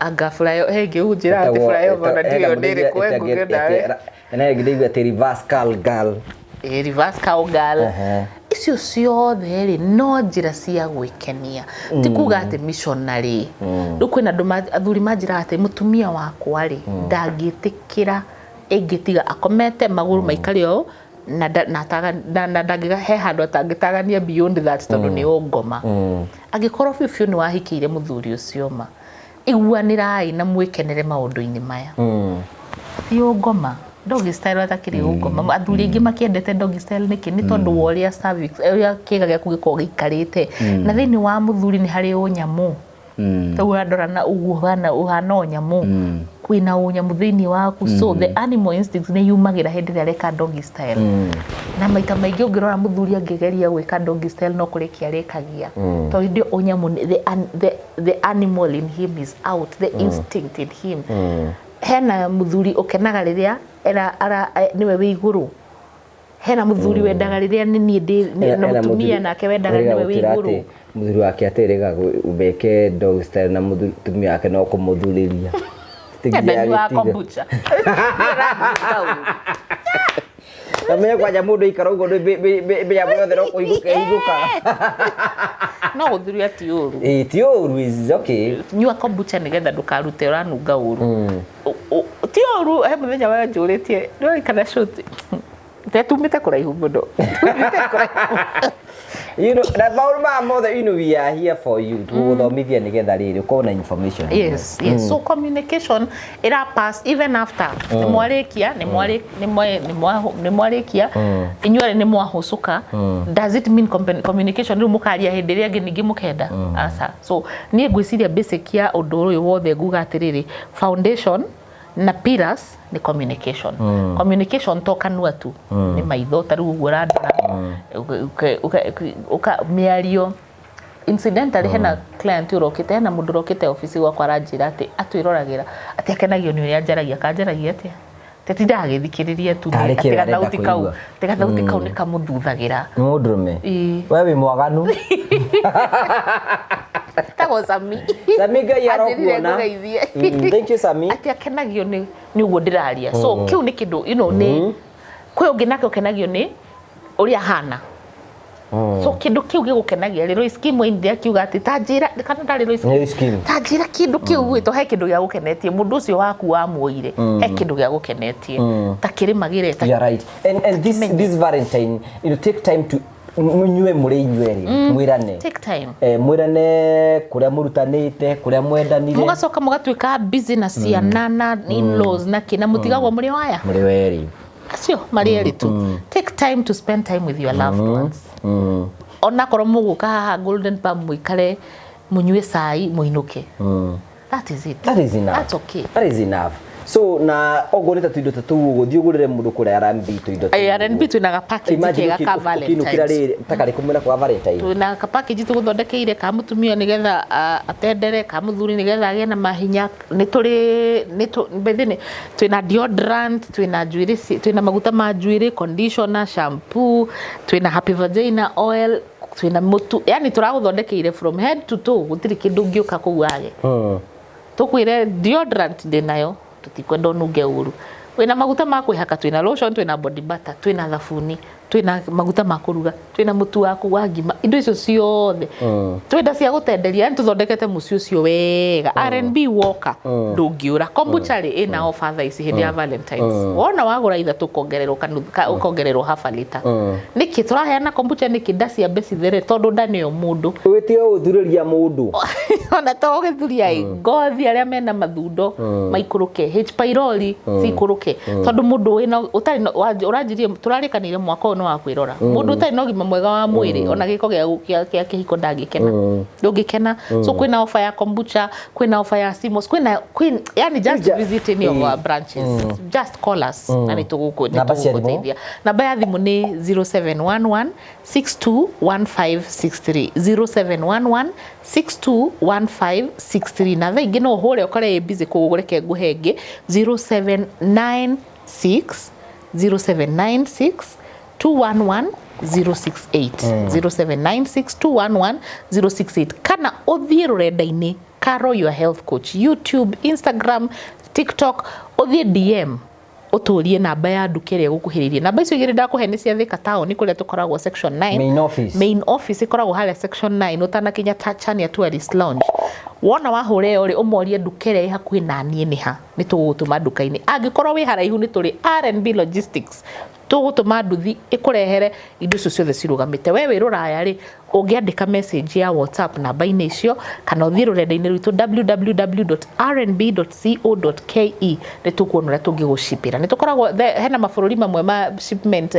anga flyover, he ngĩ njĩra atĩ flyover ona ndiũĩ nĩ ĩrĩkũ engũge nawe. Na ĩngĩ ndĩigua atĩ reverse cowgirl. Eh, reverse cowgirl. Ehe. Icio ciothe rĩ no njĩra cia gwĩkenia, ti kuga atĩ missionary. Rĩu kwĩna andũ athuri manjĩraga atĩ mũtumia wakwa rĩ ndangĩtĩkĩra ĩngĩtiga akomete magũrũ maikare ũũ na na ndangĩga he handũ atangĩtagania beyond that tondũ nĩ ũngoma. Angĩkorwo biũ biũ nĩ wahikĩire mũthuri ũcio, ma iguanĩrai na mwĩkenere maũndũ-inĩ maya, ti ũngoma. Doggy style atakĩrĩ ũngoma. Athuri aingĩ makĩendete doggy style nĩkĩ? Nĩ tondũ wa ũrĩa cervix, ũrĩa kĩga gĩaku gĩkoragwo gĩikarĩte, na thĩinĩ wa mũthuri nĩ harĩ ũnyamũ. Rĩu ũrandora na ũguo ũhana ũnyamũ, kwĩna ũnyamũ thĩinĩ waku, so the animal instincts nĩ yumagĩra hĩndĩ ĩrĩa areka doggy style. Na maita maingĩ ũngĩrora mũthuri angĩgeria gwĩka doggy style no kũrĩkia arĩkagia, tondũ hĩndĩ ĩyo ũnyamũ the animal in him is out, the instinct in him. Hena mũthuri ũkenaga rĩrĩa era nĩwe wĩ igũrũ, hena mũthuri wendaga rĩrĩa nĩ niĩ ndĩ na mũtumia nake wendaga nĩwe wĩ igũrũ. Mũthuri wake atĩrĩga meke dog style na mũtumia wake no kũmũthurĩria. Ndanyuaga kombucha. Namenye kwanja mũndũ aikara ũguo mĩnyamũ yothe no kũhingũka ĩhingũkaga. No gũthuria ti ũru. Ĩĩ, ti ũru, is okay. Nyua kombucha nĩgetha ndũkarute ũranunga ũru. Ti ũru. He mũthenya wanjũrĩtie nĩũĩ kana short tetumĩte kũraihu mũno, tumĩte kũraihu. Na maũndũ maya mothe, we are here for you, tũgũthomithia nĩgetha rĩrĩ ũkorwo na information. Yes. So communication ĩra pass even after nĩ mwarĩkia, nĩ mwarĩkia inyuerĩ, nĩ mwahũcũka. Does it mean communication rĩu mũkaria hĩndĩ ĩrĩa ĩngĩ ningĩ mũkenda? Aca. So niĩ ngwĩciria basic ya ũndũ ũyũ wothe, nguga atĩrĩrĩ, foundation na pillars nĩ communication. Communication to kanua tu, nĩ maitho, ta rĩu ũguo ũrandora, mĩario. Incidentally, hena client ũrokĩte, hena mũndũ ũrokĩte ofici gwakwa, aranjĩra atĩ atwĩroragĩra, atĩ akenagio nĩ ũrĩa njaragia. Kanjaragia atĩa? Atĩ tindaga agĩthikĩrĩria tu. Tarĩ atĩ kĩo arenda gathauti kau kũigua. Atĩ gathauti kau nĩ kamũthuthagĩra. Nĩ mũndũrũme? Ĩĩ. We wĩ mwaganu. Tagwo Sami. Sami, Ngai Anjĩrire arokuona. ngũgeithie. Thank you, Sami. Atĩ akenagio nĩ ũguo ndĩraria, so kĩu nĩ kĩndũ nĩ kwĩ ũngĩ nake ũkenagio nĩ ũrĩa ahana. So kĩndũ kĩu gĩgũkenagia rĩ, Lois Kim oimire akiuga atĩ ta njĩra, kana ndarĩ Lois Nĩ Lois Kim. Ta njĩra kĩndũ kĩu gwĩtwo, he kĩndũ gĩa gũkenetie mũndũ ũcio waku wamuoire, he kĩndũ gĩa gũkenetie ta kĩrĩma gĩre ta You are right. And this Valentine, take time to munyue mũrĩ inyuerĩ, mwĩrane. Take time. Mwĩrane kũrĩa mũrutanĩte, kũrĩa mwendanire. Mũgacoka mũgatuĩka busy na ciana na in-laws na kĩ, na mũtigagwo mũrĩ waya Mũrĩ werĩ. Acio marĩ erĩ tu. Take time to spend time with your loved ones, onakorwo mũgũka haha Golden Palm, mũikare, mũnyue cai, mũinũke. That is it. That is enough. That's okay. That is enough. So na oguo nĩ ta tũindo ta tũu ũguo, thiĩ ũgũrĩre mũndũ kũrĩa R&B tũindo tũu. R&B twĩna ga package Imagine kega ka ũkĩinũkĩra Valentine's. rĩrĩ ta karĩkũ mwena kwa Valentine? Twĩna ka package tũgũthondekeire ka mũtumia nĩgetha atendere, ka mũthuri nĩgetha agĩe na mahinya. Nĩ tũrĩ nĩ tũ by the way, twĩna deodorant, twĩna njuĩrĩ, twĩna maguta ma njuĩrĩ, conditioner, shampoo, twĩna happy vagina oil, twĩna mũtu, yani tũragũthondekeire from head to toe, gũtirĩ kĩndũ ũngĩũka kũu wage. Tũkwĩre deodorant ndĩnayo, tũtikwenda ũnunge ũru. Wĩna maguta ma kwĩhaka, twĩna lotion, twĩna body butter, twĩna thabuni, twĩna maguta ma kũruga, twĩna mũtu waku wa ngima, indo icio ciothe. Twĩna cia gũtenderia, yani tũthondekete mũciĩ ũcio wega. R&B woka ndũngĩũra. Kombucha rĩ ĩna offer thaa ici hĩndĩ ya Valentines. Wona wagũra ithatũ ũkongererwo ũkongererwo half a liter. Nĩkĩ tũraheana kombucha? Nĩkĩ nda ciambe cithere? Tondũ nda nĩyo mũndũ. Wĩtige gũthurĩria mũndũ. Ona to gũgĩthuria ĩ, ngothi, arĩa mena mathundo maikũrũke, H pylori cikũrũke, tondũ mũndũ wĩna ũtarĩ na- ũranjirie tũrarĩkanĩire mwaka ũyũ nĩ wa kwĩrora. Mũndũ ũtarĩ na ũgima mwega wa mwĩrĩ, ona gĩko gĩa kĩhiko ndangĩkena, ndũngĩkena. So kwĩna offer ya kombucha, kwĩna offer ya simos, kwĩna yani just visit any of our branches, just call us na nĩ Namba cia thimũ? tũgũgũteithia. Namba ya thimũ nĩ 0711 621563, 0711 621563. Na thaa ingĩ no ũhũre ũkore ĩ busy, koguo reke ngũhe ĩngĩ, 0796 0796 211 068, 0796 211 068, kana ũthiĩ rũrenda-inĩ Caro Your Health Coach, YouTube, Instagram, TikTok, ũthiĩ DM ũtũrie namba ya nduka ĩrĩa ĩgũkuhĩrĩirie. Namba icio igĩrĩ ndakũhe nĩ cia Thika town, kũrĩa tũkoragwo section 9. Main office. Main office ĩkoragwo harĩa section 9 ũtanakinya Chania Tourist Lounge. Wona wahũra ĩyo rĩ, ũmorie nduka ĩrĩa ĩ hakuhĩ na niĩ nĩ ha, nĩ tũgũgũtũma nduka-inĩ. Angĩkorwo wĩ haraihu, nĩ tũrĩ R&B Logistics, tũgũtũma nduthi ĩkũrehere indo icio ciothe cirũgamĩte. We wĩ rũraya rĩ, ũngĩandĩka message ya WhatsApp namba-inĩ icio, kana ũthiĩ rũrenda-inĩ rwitũ www.rnb.co.ke, nĩ tũkuona ũrĩa tũngĩgũcipĩra. Nĩ tũkoragwo hena mabũrũri mamwe ma shipment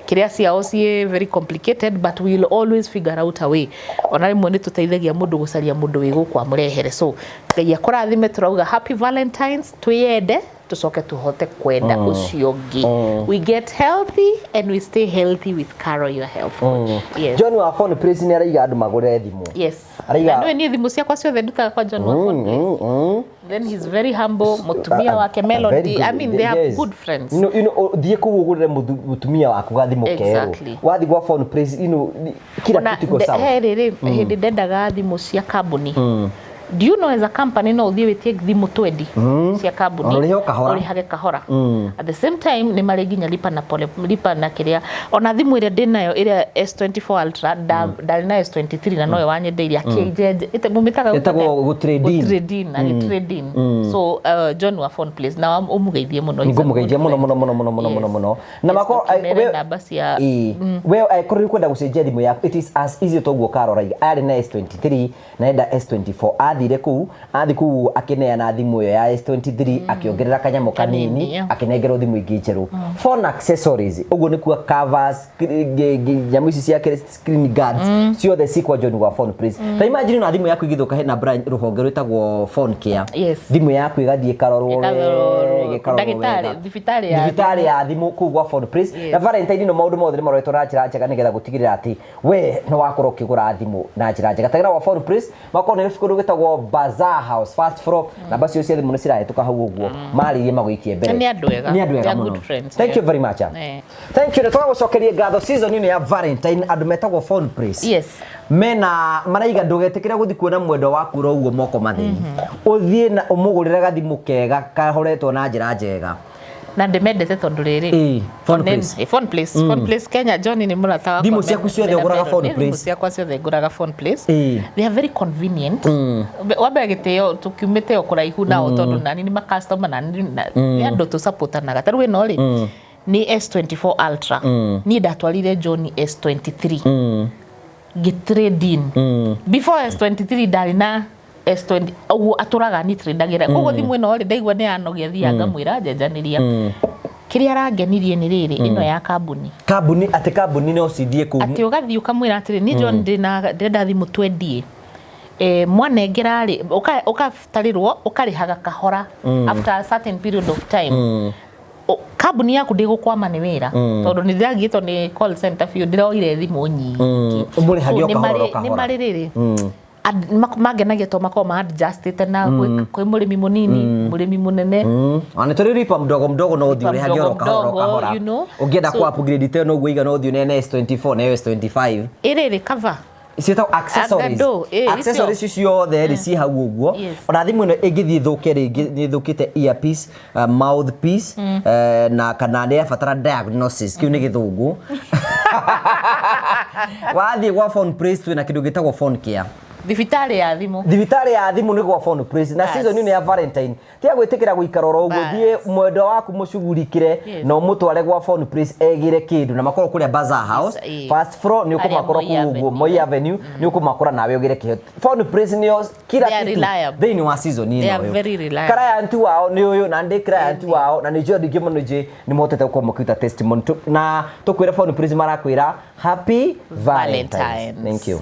kĩrĩa ciao ciĩ very complicated, but we will always figure out a way. Ona rĩmwe nĩ tũteithagia mũndũ gũcaria mũndũ wĩ gũkũ amũrehere. So Ngai akũrathime. Tũrauga happy Valentines, twĩyende tucoke tuhote kwenda ũcio ũngĩ. We get healthy and we stay healthy with Carol Your Health Coach. Yes. John wa Phone Place nĩ araiga andũ magũre thimũ. Yes. Araiga Na nĩwe niĩ thimũ ciakwa ciothe ndutaga kwa John wa Phone Place. Then he's very humble, mũtumia wake Melody. I mean, they are good friends. Thiĩ kũu ũgũrĩre mũtumia waku gathimũ kerũ. Wathiĩ gwa Phone Place, kila Ona kitu iko sawa. He rĩrĩ hĩndĩ ndendaga thimũ cia kambuni. Do you know as a company no ũthiĩ wĩtie thimũ twendi cia kambuni? Ona ũrĩhe o kahora. Ũrĩhage kahora. At the same time nĩ marĩ nginya lipa na pole, lipa na kĩrĩa. Ona thimũ ĩrĩa ndĩnayo ĩrĩa S24 Ultra, ndarĩ na S23 na noyo wanyendeirie akĩnjenja. Mũmĩtaga Ĩtagwo gũ-trade in. Gũ-trade in, agĩ-trade in. So John wa Phone Place na ũmũgeithie mũno. He's a good Ngũmũgeithia mũno friend. mũno mũno mũno mũno mũno mũno na Yes, mako ũkĩmere namba cia Ĩĩ. We angĩkorwo nĩ kwenda gũcenjia thimũ yaku, it is as easy toguo Carol araiga. Arĩ na S23 na enda S24, athire kũu, athi kũu akĩneana thimũ ĩyo ya S23, akĩongerera kanyamũ kanini, Kanini, yeah. akĩnengerwo thimũ ingĩ njerũ. Phone accessories, ũguo nĩ kuga covers, nyamũ ici cia screen guards, ciothe ci kwa John wa Phone Place. Ta imagine na thimũ yaku ĩgĩthũka, hena branch, rũhonge rwĩtagwo Phone Care. Thimũ yaku ĩgathiĩ ĩkarorwo Ĩkarorwo. wega, ĩkarorwo Ndagĩtarĩ, wega. thibitarĩ ya thibitarĩ ya thimũ kũu gwa Phone Place. Na Valentine ĩno maũndũ mothe nĩ maroretwo na njĩra njega nĩgetha gũtigĩrĩra atĩ we nĩ wakorwo ũkĩgũra thimũ na njĩra njega. Tagĩra gwa Phone Place, makorwo nĩ kũndũ gwĩtagwo Bazaar House, first floor. Namba cio cia thimũ nĩ cirahĩtũka hau ũguo, marĩrie magũikie mbere. Nĩ andũ ega. Nĩ andũ ega They are mũno. good friends, Thank yeah. you very much. Thank you. Na tũgagũcokeria ngatho. Season ĩno ya Valentine, andũ metagwo Phone Place mena maraiga ndũgetĩkĩre gũthiĩ kuona mwendwa waku ro ũguo moko matheri, ũthiĩ na ũmũgũrĩre gathimũ kega kahoretwo na njĩra njega. Na ndĩmendete tondũ rĩrĩ Ĩĩ, Phone Place. Phone Place, Phone Place Kenya, John nĩ mũrata wakwa. Thimũ ciaku ciothe ũgũraga Phone Thimũ Place? ciakwa ciothe ngũraga Phone Place. They are very convenient. Wambe gĩtĩo tũkiumĩte o kũraihu nao, tondũ nani nĩ macustomer na nĩ andũ tũsupportanaga. Ta rĩu ĩno rĩ nĩ S24 Ultra. Niĩ ndatwarire John S23 ngĩ trade in. Before S23 ndarĩ na S20, ũguo atũraga ni trade-agĩra. Koguo thimũ ĩno rĩ, ndaigua nĩ yanogia, thiaga ngamwĩra njenjanĩria. Kĩrĩa arangenirie nĩ rĩrĩ, ĩno ya kambuni. Kambuni, atĩ kambuni no cindie kũu? Atĩ ũgathiĩ ũkamwĩra atĩrĩ, niĩ John ndĩna ndĩrenda thimũ twendie. Mwanengera rĩ, ũgatarĩrwo ũkarĩhaga kahora after a certain period of time. Kambuni yaku ndĩgũkwama nĩ wĩra, tondũ nĩ ndĩragiĩtwo nĩ call center biũ, ndĩroire thimũ nyingĩ. Mũrĩhage So, o kahora o nĩ kahora. marĩ rĩrĩ mangenagia tondũ makoragwo ma adjustĩte na kwĩ mũrĩmi mũnini, mũrĩmi mũnene. Ona tũrĩ lipa mdogo mdogo, no ũthiĩ Lipa ũrĩhage oro mdogo kahora o mdogo, kahora. Ũngĩenda So- ku upgrade te no ũguo igana, ũthiĩ ũneane S24 na S25. Ĩrĩrĩ cover. Ciĩtagwo accessories. Angandũ, ĩ, Accessories icio ciothe rĩ ciĩ hau ũguo. Ona thimũ ĩno ĩngĩthiĩ ĩthũke rĩngĩ, nĩ ĩthũkĩte earpiece, mouthpiece, na kana nĩ yabatara diagnosis, kĩu nĩ gĩthũngũ, wathiĩ gwa Phone Place twĩna kĩndũ gĩtagwo phone care. Thibitarĩ ya thimũ. Thibitarĩ ya thimũ nĩ gwa Phone Place na season ĩno ya Valentine, tiga gwĩtĩkĩra gũikara oro ũguo. Thiĩ mwendwa waku mũcugurikĩre na ũmũtware gwa Phone Place egĩre kĩndũ, na makorwo kũrĩa Bazaar House, first floor, nĩ Harĩa ũkũmakora Moi kũu ũguo. Avenue. Moi Avenue nĩ ũkũmakora nawe ũgĩre kĩheo. Phone Place nĩyo kila They are kitu reliable. thĩinĩ wa season They ĩno. are Ũyũ very reliable. Client wao nĩ ũyũ, na ndĩ client wao, na nĩ njũĩ andũ aingĩ mũno njĩ nĩ mahotete gũkorwo makĩruta testimony. Na tũkwĩra Phone Place marakwĩra happy Valentines. Valentines. Thank you.